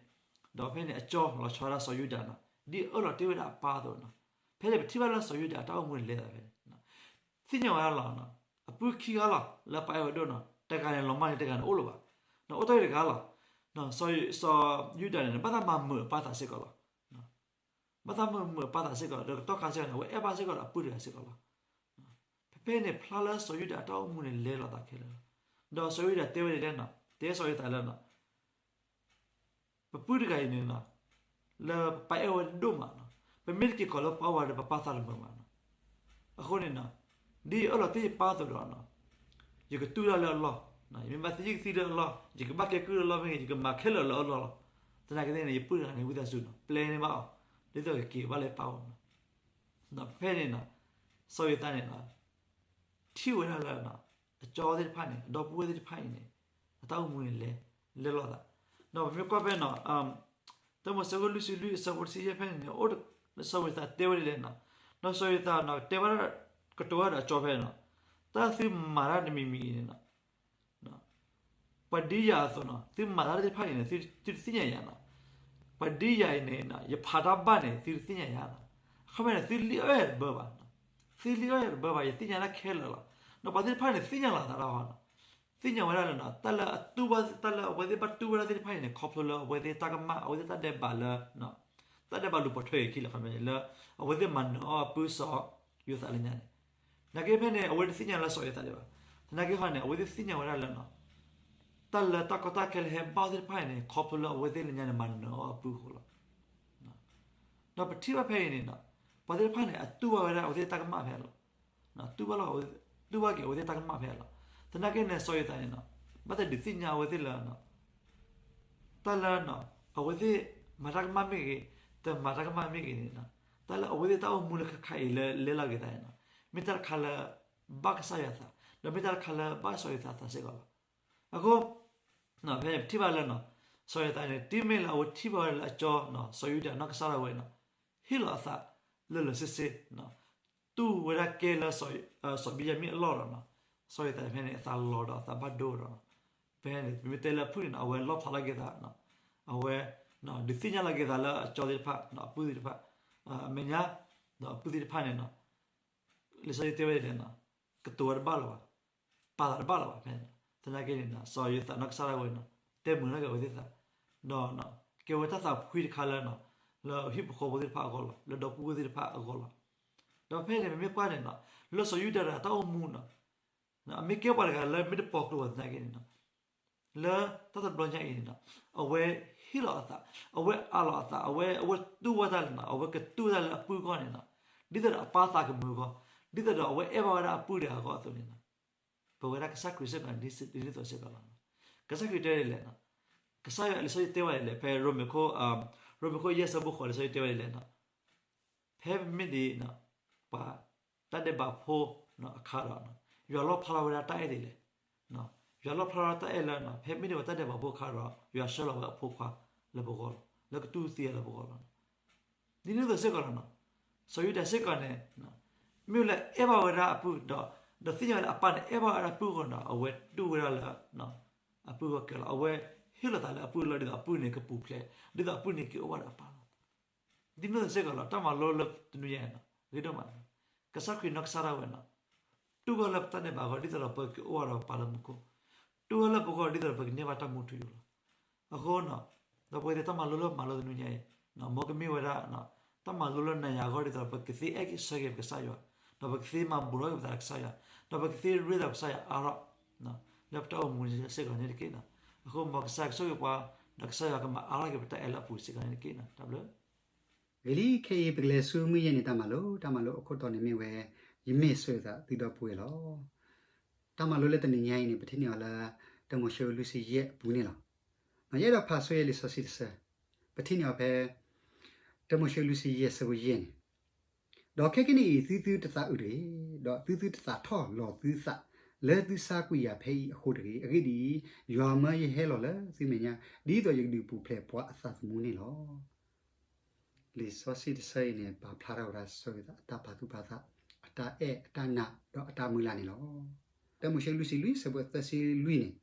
ဒီးဖဲန့ၣ် အကၠီလီၤဆီဝဲဒၣ်စီၤယူဒၤနီၤ ဒ်အၢၣ်လီၤတ့ၢ်ဝဲဒၣ်အပၢ်အသိးနီၤ. ဖဲန့ၣ် ပထံၣ်ဘၣ်လၢစီၤယူဒၤအတၢ်အိၣ်မူန့ၣ်လဲၤသးဖဲန့ၣ် သ့ၣ်ညါဝဲဒၣ်လီၤ. အပုၢ်ခံဂၤလီၤ လၢပၢ်အဲၣ်ဝဲဒိၣ်နီၤ တဂၤန့ၣ်လီၤမၢ်န့ၣ် တဂၤန့ၣ်အိၣ်လၢၤဘၣ်. အိၣ်တ့ၢ်တဂၤလီၤ. စီၤယူဒၤန့ၣ် ဘၣ်သးမၤမုာ်အပၢ်သးစ့ၢ်ကီးလီၤ. ဘၣ်သးမၤမုာ်အပၢ်သးစ့ၢ်ကီးလီၤ. ဒီးကတီၢ်ခါစ့ၢ်ကီးန့ၣ် အဝဲအဲၣ်ဘၣ်စ့ၢ်ကီးဒီးအပုၢ်တဂၤစ့ၢ်ကီးလီၤ. ဖဲဖဲန့ၣ် ဖျါလၢစီၤယူဒၤအတၢ်အိၣ်မူန့ၣ် လဲလိာ်သးခဲလၢာ်လီၤ. ဒီးစီၤယူဒၤတဲဝဲဒ်လဲၣ်န့ၣ်, တဲစီၤယိၤသးလၢ ပပုၢ်တဂၤအံၤန့ၣ် လၢပပၢ်အဲၣ်ဝဲဒိၣ်မးန့ၣ်, ပမ့ၢ်တက့ၤကိးလၢပၢ်ဝဲဒီး ပပၢ်သးတမုာ်ဘၣ်န့ၣ်. အဃိန့ၣ် ဒ်ယအၢၣ်လီၤတ့ၢ်ယပၢ်အသိးဒီး ယကတူၢ်တၢ်လၢအလီၢ်, ယမ့ၢ်ဘၣ်သံယကသံလၢအလီၢ်, ယကဘၣ်ကဲကုၢ်လၢအလီၢ်မ့ၢ်ဂ့ၤ, ယကမၤခဲလၢာ်လၢအလီၢ်လီၤ. သနာ်က့န့ၣ် ယပုၢ်တဂၤန့ၣ် ဝံသးစူၤန့ၣ် ပျဲန့ၢ်ဘၣ်အီၤ ဒ်သိးကက့ၤဘၣ်လၢယပၢ်အအိၣ်န့ၣ်. ဖဲန့ၣ် စီၤယိၤသးန့ၣ် ထံၣ်ဝဲဒၣ်လၢ အကၠီသ့ၣ်တဖၣ်န့ၣ် အဒီပုၢ်ဝဲၢ်သ့ၣ်တဖၣ်အံၤန့ၣ် အတၢ်အိၣ်မူန့ၣ် လဲလိာ်သး. ဒီးပမ့ၢ်ကွၢ်ဖဲန့ၣ် တၢမိၤၡ့အခိၣ်လွံၢ်ဆံလွံၢ်အဆၢဖိတဆံယဲၢ်ဖဲန့ၣ်န့ၣ် အိၣ်စီၤယိၤသးတဲဝဲဒ်လဲၣ်န့ၣ်, ဒီးစီၤယိၤသးန့ၣ် တဲဝဲဒၣ် ကတိၤဝဲဒၣ်ဒီးအကၠီဖဲန့ၣ်, တၢ်သုမၤတၢ်တမံၤမံၤအံၤန့ၣ် ပှၤဒ်ယၤအသိးန့ၣ် သုမၤတၢ်သ့ၣ်တဖၣ်အံၤန့ၣ် သုတသ့ၣ်ညါယၤန့ၣ်. ပှၤဒ်ယၤအံၤန့ၣ် ယဖးတၢ်ဘၣ်န့ၣ် သုတသ့ၣ်ညါယၤန့ၣ်. အခီပညီန့ၣ် သုလံၣ်အီၣ်ယၤတဘၢဘၣ်, သုလံၣ်အီၣ်ယၤတဘၢဘၣ်, ယသ့ၣ်ညါတၢ်ခဲလၢာ်လီၤ. ဒီးပှၤသ့ၣ်တဖၣ်န့ၣ် သ့ၣ်ညါလီၤသးတၢ်ဟီန့ၣ်, သ့ၣ်ညါဝဲဒၣ်လၢ တၢ်လၢအတူၢ်ဘၣ် တၢ်လၢအဝဲသ့ၣ်ဘၣ်တူၢ်ဝဲဒၣ်သ့ၣ်တဖၣ်အံၤန့ၣ် ခီဖျိလၢအဝဲသ့ၣ်တၢ်ကမၣ် အဝဲသ့ၣ်တၢ်ဒဲးဘးလၢ တၢ်ဒဲးဘးလူၤပိာ်ထွဲအခံလီၤ. ခီပညီလၢ အဝဲသ့ၣ်မၤနၢၤအီၣ်အပုၢ်စီၤယိၤသးလၢညါန့ၣ်, သနာ်က့ဖဲန့ၣ် အဝဲတသ့ၣ်ညါလၢစီၤယိၤသးဒံးဘၣ်. သနာ်က့ဟီန့ၣ် အဝဲသ့ၣ်သ့ၣ်ညါဝဲဒၣ်လၢ တၢ်လၢတၢ်ကီတၢ်ခဲလၢဟဲဘၣ်အီၤသ့ၣ်တဖၣ်အံၤန့ၣ် ခီဖျိလၢအဝဲသ့ၣ်လၢညါန့ၣ် မၤနၢၤအီၣ်အပုၢ်အဃိလီၤ. ဒီးပထံၣ်ဘၣ်ဖဲအံၤန့ၣ် ပှၤသ့ၣ်တဖၣ်န့ၣ် အတူၢ်ဘၣ်ဝဲဒၣ်အဝဲသ့ၣ်တၢ်ကမၣ်ဖဲလီၤ. တူၢ်ဘၣ်လီၤ, တူၢ်ဘၣ်က့ၤအဝဲသ့ၣ်တၢ်ကမၣ်ဖဲလီၤ. သနာ်က့န့ၣ် စီၤယိၤသးန့ၣ် ဘၣ်သးဒုးသ့ၣ်ညါအဝဲသ့ၣ်လၢ တၢ်လၢ အဝဲသ့ၣ်မၤတၢ်ကမၣ်မ့ၢ်ဂ့ၤ, တမၤတၢ်ကမၣ်မ့ၢ်ဂ့ၤန့ၣ် တၢ်လၢအဝဲသ့ၣ်တၢ်အိၣ်မူလၢခဲခါအံၤလၢလဲလိာ်က့ၤသးန့ၣ် မ့ၢ်တၢ်တခါလၢ ဘၣ်ကစၢ်ယွၤသး, ဒီးမ့၁ၢ်တၢ်တခါလၢဘၣ်စီၤယိၤသးသးစ့ၢ်ကီးလီၤ. အဃိ ဖဲပထံၣ်ဘၣ်လၢ စီၤယိၤသးန့ၣ် တုၤမ့ၢ်လၢအဝဲထံၣ်ဘၣ်ဝဲဒၣ်လၢအကၠီ စီၤယူဒၤနီၢ်ကစၢ်ဒၣ်ဝဲန့ၣ် ဟ့ၣ်လီၤအသးလၢာ်လၢာ်ဆ့ဆ့ တူၢ်ဝဲဒၣ်ကဲလၢ စီၤဘ့ၣ်ယၤမံၣ်အလီၢ်ဒီး စီၤယိၤသးဖဲန့ၣ် အသးလီၤဒီးအသးဘၣ်ဒိဒီး ဖဲန့ၣ် ပမ့ၢ်တဲလၢအဖုၣ်န့ၣ် အဝဲလီၣ်ဖျါထီၣ်က့ၤသး, အဝဲ ဒုးသ့ၣ်ညါလီၤက့ၤသးလၢအကၠီသ့ၣ်တဖၣ် အပုၢ်သ့ၣ်တဖၣ် အမဲာ်ညါ ဒီးအပုၢ်သ့ၣ်တဖၣ်န့ၣ် လံာ်စီဆှံတဲဝဲဒ်လဲၣ်န့ၣ် ကတိၤဝဲတဘၣ်လၢၤဘၣ်, ပာ်သးတဘၣ်လၢၤဘၣ်ဖဲန့ၣ်. သနာ်က့န့ၣ် စီၤယိၤသးနီၢ်ကစၢ်ဒၣ်ဝဲန့ၣ် တဲမုာ်ထီၣ်က့ၤအဝဲသ့ၣ်သး ဒီး ကဲဝဲတၢ်သးဖှံတခါလၢ လၢဟံၣ်ဖိဃီဖိသ့ၣ်တဖၣ်အဂီၢ်လီၤ, လၢဒီပုၢ်ဝဲၢ်သ့ၣ်တဖၣ်အဂီၢ်လီၤ. ဒီးဖဲန့ၣ် ပမ့ၢ်ကွၢ်န့ၣ် လၢစီၤယူဒၤတဂၤအတၢ်အိၣ်မူန့ၣ် အမ့ၢ်ကဲပှၤတဂၤလၢမ့ၢ်တပိာ်ကျိဘၣ်သနာ်က့န့ၣ် လၢတၢ်တဘျီညါအံၤန့ၣ် အဝဲဟ့ၣ်လီၤအသး, အဝဲအးလီၤအသး, အဝဲ အဝဲတူၢ်ဝဲတၢ်လၢ အဝဲကတူၢ်ဝဲတၢ်လၢအပုၢ်အဂီၢ်န့ၣ် ဒ်သိးဒီးအပၢ်သးကမုာ်အဂီၢ်, ဒ်သိးဒီးအဝဲအဲၣ်ဘၣ်ဝဲဒၣ်အပုၢ်တဂၤအဂီၢ်အသိးန့ၣ် ပဝဲဒၣ်ကစၢ်ခရံာ်စ့ၢ်ကီးဒ်သိးစ့ၢ်ကီးလီၤ. ကစၢ်ခရံာ်တဲဒ်လဲၣ်န့ၣ် ကစၢ်ယွၤလံာ်စီဆှံတဲဝဲဒ်လဲၣ် ဖဲ ရိမ့ၤခိၣ်ယဲၢ်ဆၢဖိဃိး လံာ်စီဆှံတဲဝဲဒ်လဲၣ်န့ၣ် ဖဲမ့မ့ၢ်ဒ် ပှၤတၢ်ဒဲးဘးဖိအခါဒီး ယွၤလီၣ်ဖျါထီၣ်ဝဲဒၣ်တၢ်အဲၣ်ဒ်လဲၣ်. ယွၤလီၣ်ဖျါထီၣ်တၢ်အဲၣ်လၢ ဖဲမ့ၢ်ဒ်ပှၤတၢ်ဒဲးဘးဖိအခါဒီး ယွၤဆှၢလီၤဝဲအဖိခွါလၢပဂီၢ်လီၤ, လၢကတူၢ်သံအီၤလၢပဂီၢ်လီၤ. ဒ်န့ၣ်အသိးစ့ၢ်ကီးလီၤ. စီၤယူဒၤစ့ၢ်ကီးန့ၣ် မ့ၢ်လၢအဲၣ်ဘၣ်ဝဲဒၣ်အပုၢ်ဒီး ဒီးသ့ၣ်ညါဝဲလၢအပၢ်န့ၣ် အဲၣ်ဘၣ်ဝဲဒၣ်အပုၢ်အဃိဒီး အဝဲတူၢ်ဝဲဒၣ်လၢ အပုၢ်အဂီၢ်ကဲလီၤ. အဝဲဟ့ၣ်လီၤသးလၢအပုၢ်အလီၢ် ဒ်သိးအပုၢ်န့ၣ်ကပူၤဖျဲး, ဒ်သိးအပုၢ်န့ၣ်က့ၤအိၣ်ဘၣ်ဒီးအပၢ်လီၤ. ဒ်န့ၣ်အသိးစ့ၢ်ကီးလီၤ. တၢ်မၤလိလၢတနွံညါအံၤန့ၣ် ဂ့ၤဒိၣ်မး, ကစၢ်ခရံာ်နီၢ်ကစၢ်ဒၣ်ဝဲန့ၣ် တူၢ်ဝဲလၢပတၢ်ဒဲးဘးအဂီၢ် ဒ်သိးဒီးပက့ၤအိၣ်ဘၣ်ဒီးပၢ်လၢမူခိၣ်, တူၢ်ဝဲလၢပဂီၢ် ဒ်သိးဒီးပကန့ၢ်ဘၣ်တၢ်မူထူယိာ်လီၤ. အဃိန့ၣ် ဒီပုၢ်ဝဲၢ်သ့ၣ် တၢ်မၤလိလၢမၤလိတနွံညါအံၤ မ်ကမ့ၢ်ဝဲဒၣ် တၢ်မၤလိလၢနၤယၤအဂီၢ် ဒ်သိးဒီးပကသ့အဲၣ်က့ၤဆၢက့ၤပကစၢ်ယွၤ, ဒီးပကသ့မၤဘူးထီၣ်က့ၤပသးဒီးကစၢ်ယွၤ, ဒီးပကသ့ရ့သးဒီးကစၢ်ယွၤအါထီၣ် လၢပတၢ်အိၣ်မူစ့ၢ်ကီးန့ၣ်တက့ၢ်. အဃိမ်ကစၢ်ကဆိၣ်ဂ့ၤပှၤ ဒီးကစၢ်ယွၤကမၤအါထီၣ်က့ၤပတၢ်အဲၣ်လၢအပူၤစ့ၢ်ကီးန့ၣ်တက့ၢ်. တၢ်ဘျုး ဂ့ၤလံ, ခဲအံၤပကလဲၤဆူမုၢ်ယဲၢ်နံၤတၢ်မၤလိ, တၢ်မၤလိအခိၣ်တီန့ၣ်မ့ၢ်ဝဲ ယမ့ၢ်စီၤယိၤသးသုဒီပုၢ်ဝဲၢ်လီၤ. တၢ်မၤလိလၢတနံၤညါအံၤန့ၣ် ပထံၣ်န့ၢ်အီၤလၢ တၢမိၤၡ့လွံၢ်ဆံယဲၢ်အပူၤန့ၣ်လီၤ. ယအဲၣ်ဒိးဖးဆိယဲၢ်လံာ်စီဆှံတဆၢ, ပထံၣ်န့ၢ်အီၤဖဲ တၢမိၤၡ့လွံၢ်ဆံယဲၢ်ဆၢဖိယဲၢ်န့ၣ်, ဒီးခဲကနံၣ်အံၤ သုသုတသးအုးတဂ့ၤ, ဒီးသုသုတသးထီၣ်လီၤသုသးလၢသုဆါကွံာ်ယၤဖဲအံၤအဃိတဂ့ၤ. အဂ့ၢ်ဒ်အံၤ, ယွၤမၢယဟဲလီၤလၢသုမဲာ်ညါ ဒ်သိးယကဒုးပူၤဖျဲးပှၤအသးသမူန့ၣ်လီၤ. လံာ်စီဆှံတဆၢအံၤန့ၣ် ပာ်ဖျါထီၣ်ဝဲဒၣ်စီၤယိၤသးအတၢ်ပာ်သူၣ်ပာ်သး, အတၢ်အဲၣ်အတၢ်နာ် ဒီးအတၢ်မုၢ်လၢ်န့ၣ်လီၤ. တၢမိၤၡ့လွံၢ်ဆံလွံၢ်ဆၢဖိသၢဆံလွံၢ်န့ၣ်,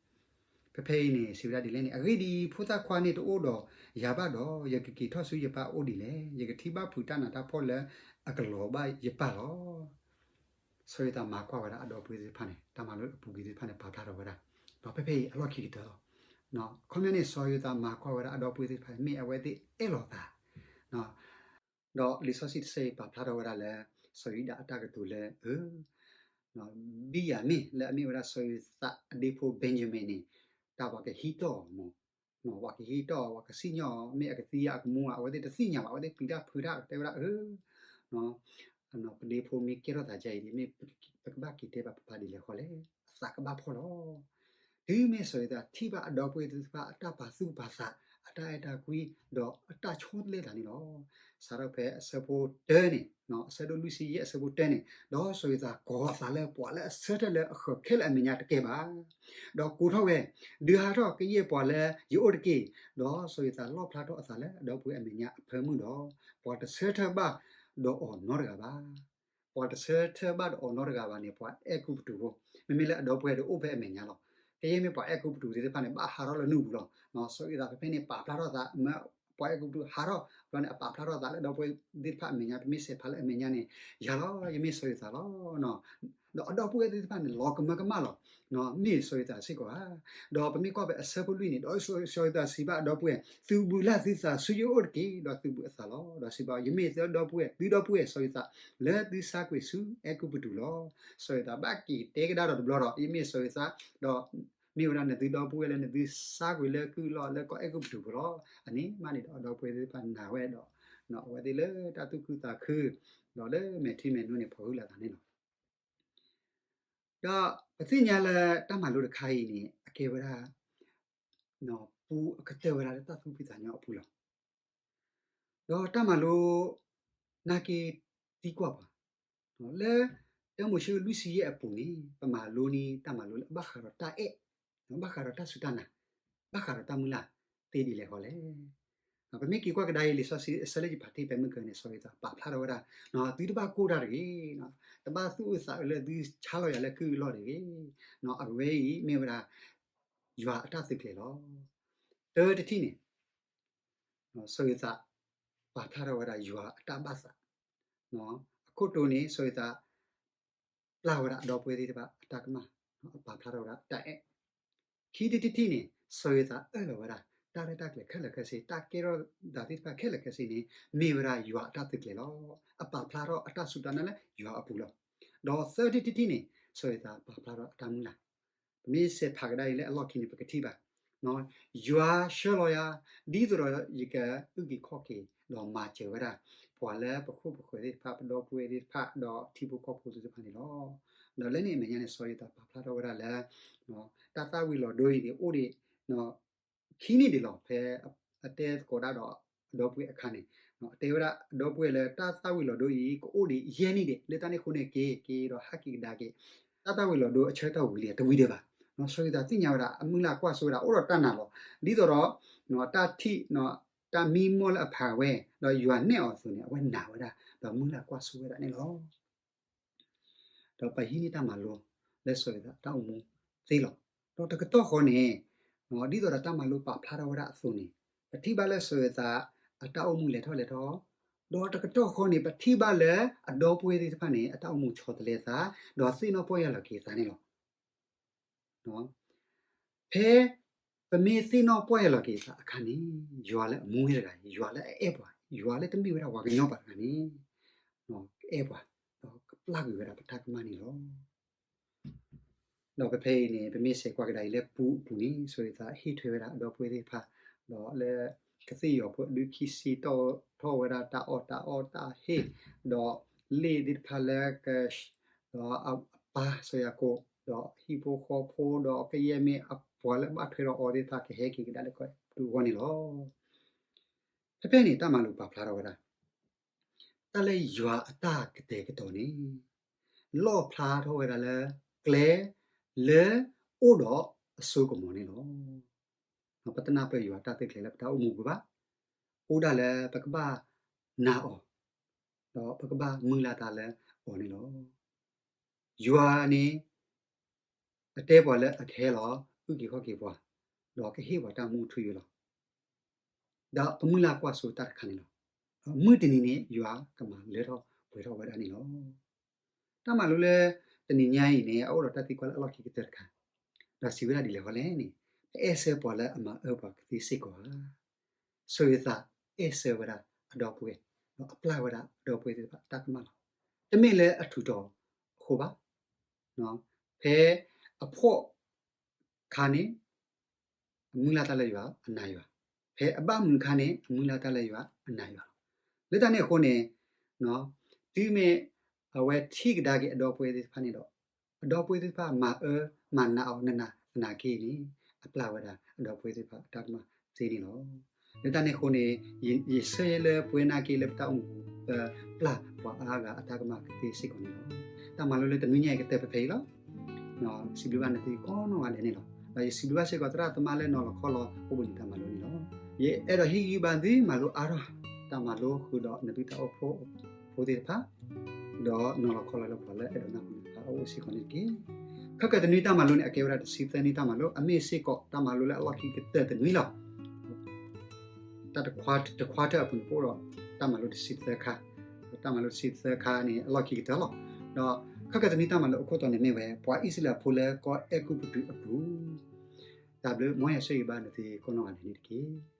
ဖဲဖဲအံၤန့ၣ် စံးဝဲဒၣ်ဒ်လဲၣ်န့ၣ်, အဂ့ၢ်ဒ်အံၤ, ဖိသၣ်ခွါန့ၣ်တအိၣ်ဒီးယၤဘၣ်ဒီး, ယကက့ၤထီၣ်ဆူယပၢ်အအိၣ်ဒ်လဲၣ်. ယကထံၣ်ဘၣ်ဖုးတၢ်နးတၢ်ဖှီၣ်လၢအကလီၤဘၣ်ယပၢ်လီၤ. စီၤယိၤသးမၤကွၢ်ဝဲဒၣ်အဒီပုၢ်ဝဲၢ်သ့ၣ်တဖၣ်န့ၣ်, တၢ်မၤလိအပူၤကွံာ်သ့ၣ်တဖၣ်န့ၣ် ပာ်ဖျါထီၣ်ဝဲဒၣ်, ဒီးဖဲဖဲအံၤအလီၢ်ခံကတၢၢ်လီၤ. အခီပညီန့ၣ် စီၤယိၤသးမၤကွၢ်ဝဲဒၣ်အဒီပုၢ်ဝဲၢ်သ့ၣ်တဖၣ် မ့ၢ်အဝဲသ့ၣ်အဲၣ်လီၤသး, ဒီးလံာ်စီဆှံတဆၢအံၤပာ်ဖျါထီၣ်ဝဲဒၣ်လၢ စီၤယူဒၤအတၢ်ကတိၤလၢ အၢ ဘံၣ်ယၤမ့ၣ် လၢအမ့ၢ်ဝဲဒၣ်စီၤယိၤသးအဒ့ဖိ Benjamin န့ၣ် တၢ်ပှၤကဟံးထီၣ်အီၤမး, ပှၤကဟံးထီၣ်အီၤ ပှၤကစံၣ်ညီၣ်အီၤ မ့ၢ်အကသံဧါအကမူဧါ အဝဲသ့ၣ်တသ့ၣ်ညါဘၣ်, အဝဲသ့ၣ်ပျံၤတၢ်ဖုးတၢ် တဲဝဲဒၣ် အၢ ပဒ့ဖိမ့ၢ်ကဲထီၣ်သးဒ်အံၤဒ် မ့ၢ်ပကဘၣ်က့ၤတဲဘၣ်ပပၢ်ဒ်လဲၣ်ဃီလဲၣ်, အသးကဘၣ်ဖှီၣ်လီၤ. တုၤမ့ၢ်စီၤယိၤသးထံၣ်ဘၣ်အဒီပုၢ်ဝဲၢ်သ့ၣ်တဖၣ် အတၢ်ပာ်သူၣ်ပာ်သး အတၢ်အဲၣ်တၢ်ကွံ ဒီးအတၢ်ဆီတလဲသးန့ၣ်လီၤ. စးထီၣ်ဖဲအဆၢဖိတၢန့ၣ်, အဆၢဒိၣ်လွံၢ်ဆံယဲၢ်အဆၢဖိတၢန့ၣ်, ဒီးစီၤယိၤသးကိးအသးလၢပှၤလၢအဆၢထၢၣ်လၢအဃၢၤခဲလၢာ်အမဲာ်ညါတကဲဘၣ် ဒီးကိးထီၣ်ဝဲ, ဒုးဟးထီၣ်ကယဲၢ်ပှၤလၢယအိၣ်တက့ၢ်. ဒီးစီၤယိၤသးလီၣ်ဖျါထီၣ်အသးလၢအဒီပုၢ်ဝဲၢ်အမဲာ်ညါအဖၢမုၢ်ဒီး, ပှၤတဆၢထၢၣ်ဘၣ်ဒီးအီၤနီတဂၤဘၣ်. ပှၤတဆၢထၢၣ်ဘၣ်ဒီးအီၤနီတဂၤဘၣ်န့ၣ် ပှၤအဲၤကူပတူးဖိ, မ့မ့ၢ်လၢအဒီပုၢ်ဝဲၢ်ဒီးအိၣ်ဖဲအမဲာ်ညါလီၤ. ကယဲၢ်မ့ၢ်ပှၤအဲၤကူပတူးသ့ၣ်တဖၣ်န့ၣ် ဘၣ်ဟးထီၣ်လၢနူၢ်ပူၤလီၤ. စီၤယိၤသးဖဲဖဲန့ၣ် ပာ်ဖျါထီၣ်သး, ပှၤအဲၤကူပတူးဟးထီၣ်ဘျီန့ၣ် အပာ်ဖျါထီၣ်သးလၢအဒီပုၢ်ဝဲၢ်သ့ၣ်တဖၣ်အမဲာ်ညါ, ပမ့ၢ်စဲးဖးလၢအမဲာ်ညါန့ၣ်, ယၤလီၤ, ယမ့ၢ်စီၤယိၤသးလီၤ. ဒီးအဒီပုၢ်ဝဲၢ်သ့ၣ်တဖၣ်န့ၣ် လီၤကမၢကမၣ်လီၤ, မ့ၢ်စီၤယိၤသးစ့ၢ်ကီးဧါ. ဒီးပမ့ၢ်ကွၢ်ဖဲအဆၢဖိလွံၢ်န့ၣ်, ဒီးစီၤယိၤသးစံးဘၣ်အဒီပုၢ်ဝဲၢ်, သုးဘူးလၢ်သုသးဆူယအိၣ်တက့ၢ်, ဒီးသုးဘူးအသးလီၤ. ဒီးစံးဘၣ်, ယမ့ၢ်သုဒီပုၢ်ဝဲၢ်, သုဒီပုၢ်ဝဲၢ်စီၤယိၤသး လၢသုဆါကွံာ်ဆူအဲၤကူပတူးလီၤ. စီၤယိၤသးဘၣ်က့ၤတဲကဒါဒီးတဘျီဒီး, ယမ့ၢ်စီၤယိၤသး, ဒီးမ့ၢ်ဝဲဒၣ်နသုဒီပုၢ်ဝဲၢ်လၢနသုဆါကွံာ်လၢကုၢ်အလီၢ်လၢကီၢ်အဲၤကူပတူးပူၤလီၤ. အန့ၣ်မးန့ၣ်ဒီးအဒီပုၢ်ဝဲၢ်သ့ၣ်တဖၣ်နာ်ဝဲဒီး, အဝဲသ့ၣ်လၢတၢ်သူၣ်ခုသးခု, ဒီးလၢမဲာ်ထံမဲာ်နိန့ၣ် ဖီၣ်ဟုၣ်လီၤသးန့ၣ်လီၤ. ဒီးပသ့ၣ်ညါလၢတၢ်မၤလိတခါအံၤန့ၣ် အကဲဝဲဒၣ် ပူအကတၢၢ်ဝဲဒၣ်လၢတၢ်သူၣ်ဖှံသးညီအပူၤလီၤ. ဒီးတၢ်မၤလိ နာ်က့သံကွၢ်ပှၤ, လၢ တၢမိၤၡ့လွံၢ်ဆံယဲၢ်အပူၤန့ၣ် ပမၤလိန့ၢ်တၢ်မၤလိလၢအဘၣ်ဃးဒီးတၢ်အဲၣ်, ဘၣ်ဃးဒီးတၢ်စူၢ်တၢ်နာ်, ဘၣ်ဃးဒီးတၢ်မုၢ်လၢ်သ့ဒ်လဲၣ်ဃီလဲၣ်. ပမ့ၢ်က့ၤကွၢ်ကဒါအံၤ လံာ်စီဆှံအဆၢလၢယဖးတ့ၢ်ဖဲမုၢ်ကၢန့ၣ် စီၤယိၤသးပာ်ဖျါထီၣ်ဝဲဒၣ်, သုတဘၣ်ကိၢ်တၢ်တဂ့ၤ, တဘၣ်သူၣ်အုးသးအုးလၢသုဆါလီၤယၤလၢကုၢ်အလီၢ်တဂ့ၤ. အဝဲအံၤမ့ၢ်ဝဲဒၣ် ယွၤအတၢ်သုးကျဲၤလီၤ. တၢတထံၣ်န့ၣ် စီၤယိၤသး ပာ်ဖျါထီၣ်ဝဲဒၣ်ယွၤအတၢ်ဘၣ်သး, အခိၣ်တီန့ၣ် စီၤယိၤသး ပျၢ်ဝဲဒၣ်အဒီပုၢ်ဝဲၢ်သ့ၣ်တဖၣ်အတၢ်ကမၣ်, အပာ်ဖျါထီၣ်ဝဲဒၣ်တၢ်အဲၣ်. ခံထံၣ်တထံၣ်န့ၣ် စီၤယိၤသးအၢၣ်လီၤဝဲဒၣ် တၢ်ရဲၣ်တၢ်ကျဲၤခဲလၢာ်ခဲဆ့ တၢ်ကဲထီၣ်သးသ့ၣ်တဖၣ်ခဲလၢာ်ခဲဆ့န့ၣ် မ့ၢ်ဝဲဒၣ်ယွၤအတၢ်သုးကျဲၤလီၤ. အပာ်ဖျါထီၣ်အတၢ်စူၢ်တၢ်နာ်လၢယွၤအပူၤလီၤ. ဒီးသၢထံၣ်တထံၣ်န့ၣ် စီၤယိၤသးပာ်ဖျါထီၣ်အတၢ်မုၢ်လၢ်, ပမ့ၢ်စဲးဖးကဒါအံၤလၢအလီၢ်ခံန့ၣ် ပကထံၣ်ဘၣ် ယွၤဆှၢလီၤယၤ ဒ်သိးဒီးယကအုၣ်က့ၤခီၣ်က့ၤ ဒီးမၤစၢၤဝဲဒၣ် ပှၤလၢပခိၣ်ပဃၢၤသ့ၣ်တဖၣ် ပဒီပုၢ်ဝဲၢ်သ့ၣ်တဖၣ် ဒီးထံဖိကီၢ်ဖိသ့ၣ်တဖၣ်န့ၣ်လီၤ. ဒီးလၢန့ၣ်အမဲာ်ညါန့ၣ် စီၤယိၤသးပာ်ဖျါထီၣ်ဝဲဒၣ်လၢ တၢ်သၣ်ဝံၤလီၤဒိအံၤန့ၣ် အိၣ်ဒံး ခံနံၣ်ဒံးလီၤ. ဖဲအတဲသကိးဒၣ်ဒီးအဒီပုၢ်ဝဲၢ်အခါန့ၣ် အတဲဝဲဒၣ်အဒီပုၢ်ဝဲၢ်လၢ တၢ်သၣ်ဝံၤလီၤဒိအံၤ ကအိၣ်ဒံးယဲၢ်နံၣ်ဒံး လၢတၢ်န့ၣ်အဃိန့ၣ် က့ၤက့ၤဒီး ဟးက့ၤကဒါက့ၤ တၢ်သၣ်ဝံၤလီၤဒိအဆၢကတီၢ်ဝံၤလံ တဝံၤဒံးဘၣ်. စီၤယိၤသးသ့ၣ်ညါဝဲဒၣ် အမုၢ်လၢ်ကွၢ်စိဝဲဒၣ် အိၣ်ဒီးတၢ်နာ်လီၤ. ဒ်သိးဒီး တၢ်ထံၣ် တၢ်မံမီၢ်လၢအဖးဝဲ ဒီးယွၤနဲၣ်အီၤအသိးန့ၣ် အဝဲနာ်ဝဲဒၣ် ဒီးမုၢ်လၢ်ကွၢ်စိဝဲဒၣ်န့ၣ်လီၤ. ဒီးပဟံးန့ၢ်တၢ်မၤလိ လၢစီၤယိၤသးအတၢ်အိၣ်မူသ့လီၤ. ဒီးတကတီၢ်ဃီန့ၣ် ဒ်သိးဒီးတၢ်မၤလိပာ်ဖျါထီၣ်ဝဲဒၣ်အသိးန့ၣ် ပထံၣ်ဘၣ်လၢစီၤယိၤသးအတၢ်အိၣ်မူလဲၤထီၣ်လဲၤထီ, ဒီးတကတီၢ်ဃီန့ၣ် ပထံၣ်ဘၣ်လၢအဒီပုၢ်ဝဲၢ်သ့ၣ်တဖၣ်န့ၣ် အတၢ်အိၣ်မူဆီတလဲသး, ဒီးသ့ၣ်နီၣ်ပီၢ်ယၢ်လီၤက့ၤသးန့ၣ်လီၤ. ဖဲပမ့ၢ်သ့ၣ်နီၣ်ပီၢ်ယၢ်လီၤက့ၤသးအခါန့ၣ် ယွၤလၢအမူဝဲတဂၤအံၤ ယွၤလၢအအဲၣ်ပှၤ ယွၤလၢတမ့ၢ်ဝဲဒၣ်ပှၤကညီဘၣ်တဂၤန့ၣ် ကအဲၣ်ပှၤ ဒီးကပျၢ်ကွံာ်ဝဲဒၣ်ပတၢ်ကမၣ်န့ၣ်လီၤ. ဒီးဖဲဖဲအံၤန့ၣ် ပမ့ၢ်စဲးကွၢ်ကဒါအံၤလၢပူအပူၤန့ၣ် စီၤယိၤသးဟ့ၣ်ထွဲဝဲဒၣ်အဒီပုၢ်ဝဲၢ်သ့ၣ်တဖၣ် ဒီးလၢကသ့ၣ်ယီၤဖိအဒုးခံဆံတီၣ်ထီၣ်ဝဲဒၣ်တၢ်အီၣ်တၢ်အီတၢ်ဟ့ၣ် ဒီးလ့ၣ်သ့ၣ်တဖၣ်လၢက ဒီးအပၢ်စီၤယၤကိာ် ဒီးဟံၣ်ဖိဃီဖိ ဒီးကယဲၢ်မ့ၢ်အပှၤလၢဘၣ်ထွဲဒီးအီၤသ့ၣ်တဖၣ် ကဟဲက့ၤကဒါလၢကီၢ်အဲၤကူပတူးအဂီၢ်န့ၣ်လီၤ. ဖဲဖဲန့ၣ် တၢ်မၤလိပာ်ဖျါထီၣ်ဝဲဒၣ် တၢ်လၢယွၤအတၢ်ကတဲာ်ကတီၤန့ၣ် လီၣ်ဖျါထီၣ်ဝဲဒၣ်လၢ ကျဲလၢအိၣ်ဒီးအစိကမီၤန့ၣ်လီၤ. ပတနၢ်ပၢၢ်ယွၤတၢ်သုးကျဲၤလၢပတၢ်အိၣ်မူပူၤဘၣ်, အိၣ်ဒၣ်လၢပကဘၣ်နာ်အီၤ, ဒီးပကဘၣ်မုၢ်လၢ်တၢ်လၢအီၤန့ၣ်လီၤ. ယွၤန့ၣ် အတဲပှၤလၢအကဟဲလီၤ အုၣ်က့ၤခီၣ်က့ၤပှၤ, ဒီးကဟ့ၣ်ပှၤတၢ်မူထူယိာ်လီၤ. ဒီးပမုၢ်လၢ်ကွၢ်စိတၢ်တခါန့ၣ်လီၤ. မုၢ်တနံၤန့ၣ် ယွၤကမၤလၢထီၣ်ပှဲၤထီၣ်ဝဲဒၣ်န့ၣ်လီၤ. တၢ်မၤလိလၢတနံၤညါအံၤန့ၣ် အအိၣ်ဒီးတၢ်သံကွၢ်လၢအလီၢ်ခံကတၢၢ်တခါ, ဒီးစံးဝဲဒၣ်ဒ်လဲၣ်ဃီလဲၣ်န့ၣ်, အဲၣ်ဆၢပှၤလၢအမၤအၢပှၤကသ့စ့ၢ်ကီးဧါ. ဆိၣ်ဂ့ၤသးအဲၣ်ဆၢဝဲဒၣ်အဒီပုၢ်ဝဲၢ်, ဒီးအပျၢ်ဝဲဒၣ်အဒီပုၢ်ဝဲၢ်သ့ၣ်တဖၣ်အတၢ်ကမၣ်လီၤ. တမ့ၢ်လၢအထူးတီၤအဃိဘၣ်. ဖဲအဖှီၣ်ခါန့ၣ် အမုၢ်လၢ်တၢ်လၢယွၤအနာ်ယွၤ, ဖဲအဘၣ်မုာ်အခါန့ၣ် အမုၢ်လၢ်တၢ်လၢယွၤအနာ်ယွၤလီၤ. လၢတၢ်န့ၣ်အဃိန့ၣ် တုၤမ့ၢ်အဝဲထံၣ်ကဒါက့ၤအဒီပုၢ်ဝဲၢ်သ့ၣ်တဖၣ်န့ၣ်ဒီး အဒီပုၢ်ဝဲၢ်သ့ၣ်တဖၣ်မၤအၢမၤနးအီၤနးနးသနာ်က့န့ၣ် အပျၢ်ဝဲဒၣ်အဒီပုၢ်ဝဲၢ်သ့ၣ်တဖၣ်အတၢ်ကမၣ်သ့န့ၣ်လီၤ. လၢတၢ်န့ၣ်အဃိန့ၣ် ယဆၢယဲလၢပဝဲနာ်က့လၢပတၢ်အိၣ်မူပူၤ ပပျၢ်ပှၤအါဂၤအတၢ်ကမၣ်ကသ့စ့ၢ်ကီးန့ၣ်လီၤ. တၢ်မၤလိလၢတနွံညါအံၤကတၢၢ်ဖဲအံၤလီၤ. စံးဘျုးဘၣ်နသုကိးနီၢ်ဂၤဒဲးန့ၣ်လီၤ. ဒီးယစံးဘျုးဘၣ်စ့ၢ်ကီးသရၣ်သမါလၢနီၤလီၤခီလီၤအိၣ်ဘှံးနံၤတၢ်မၤလိန့ၣ်လီၤ. ယအဲၣ်ဒိးဟ့ၣ်ဂံၢ်ဘါသုမၤလိအါထီၣ် တၢ်မၤလိဃုာ်ဒီးနသုတၢ်အိၣ်ဖှိၣ်ဖိသ့ၣ်တဖၣ် ဒီးနီၤလီၤခီလီၤလၢပှၤလၢအဲၣ်ဒိးနၢ်ဟူနသးအအိၣ်စ့ၢ်ကီးန့ၣ်တက့ၢ်. ခဲကနွံတၢ်မၤလိန့ၣ် အကဲဝဲဒၣ်တဆံသၢနွံတၢ်မၤလိ အမ့ၢ်စ့ၢ်ကီးတၢ်မၤလိလၢအလီၢ်ခံကတၢၢ်တနွံလီၤ. တၢ်တခွါထၢၣ်အပူၤန့ၣ် ပအိၣ်ဒီးတၢ်မၤလိတဆံသၢခါ, တၢ်မၤလိတဆံသၢခါန့ၣ် အလီၢ်ခံကတၢၢ်လီၤ. ဒီးခဲကနွံတၢ်မၤလိအခိၣ်တီန့ၣ်မ့ၢ်ဝဲ ပှၤအံၣ်စရ့လးဖိလၢကီၢ်အဲၤကူပတူးအပူၤ. တၢ်ဘျုး မ်ယွၤဆိၣ်ဂ့ၤဘၣ်နသုကိးနီၢ်ဂၤဒဲးန့ၣ်တက့ၢ်.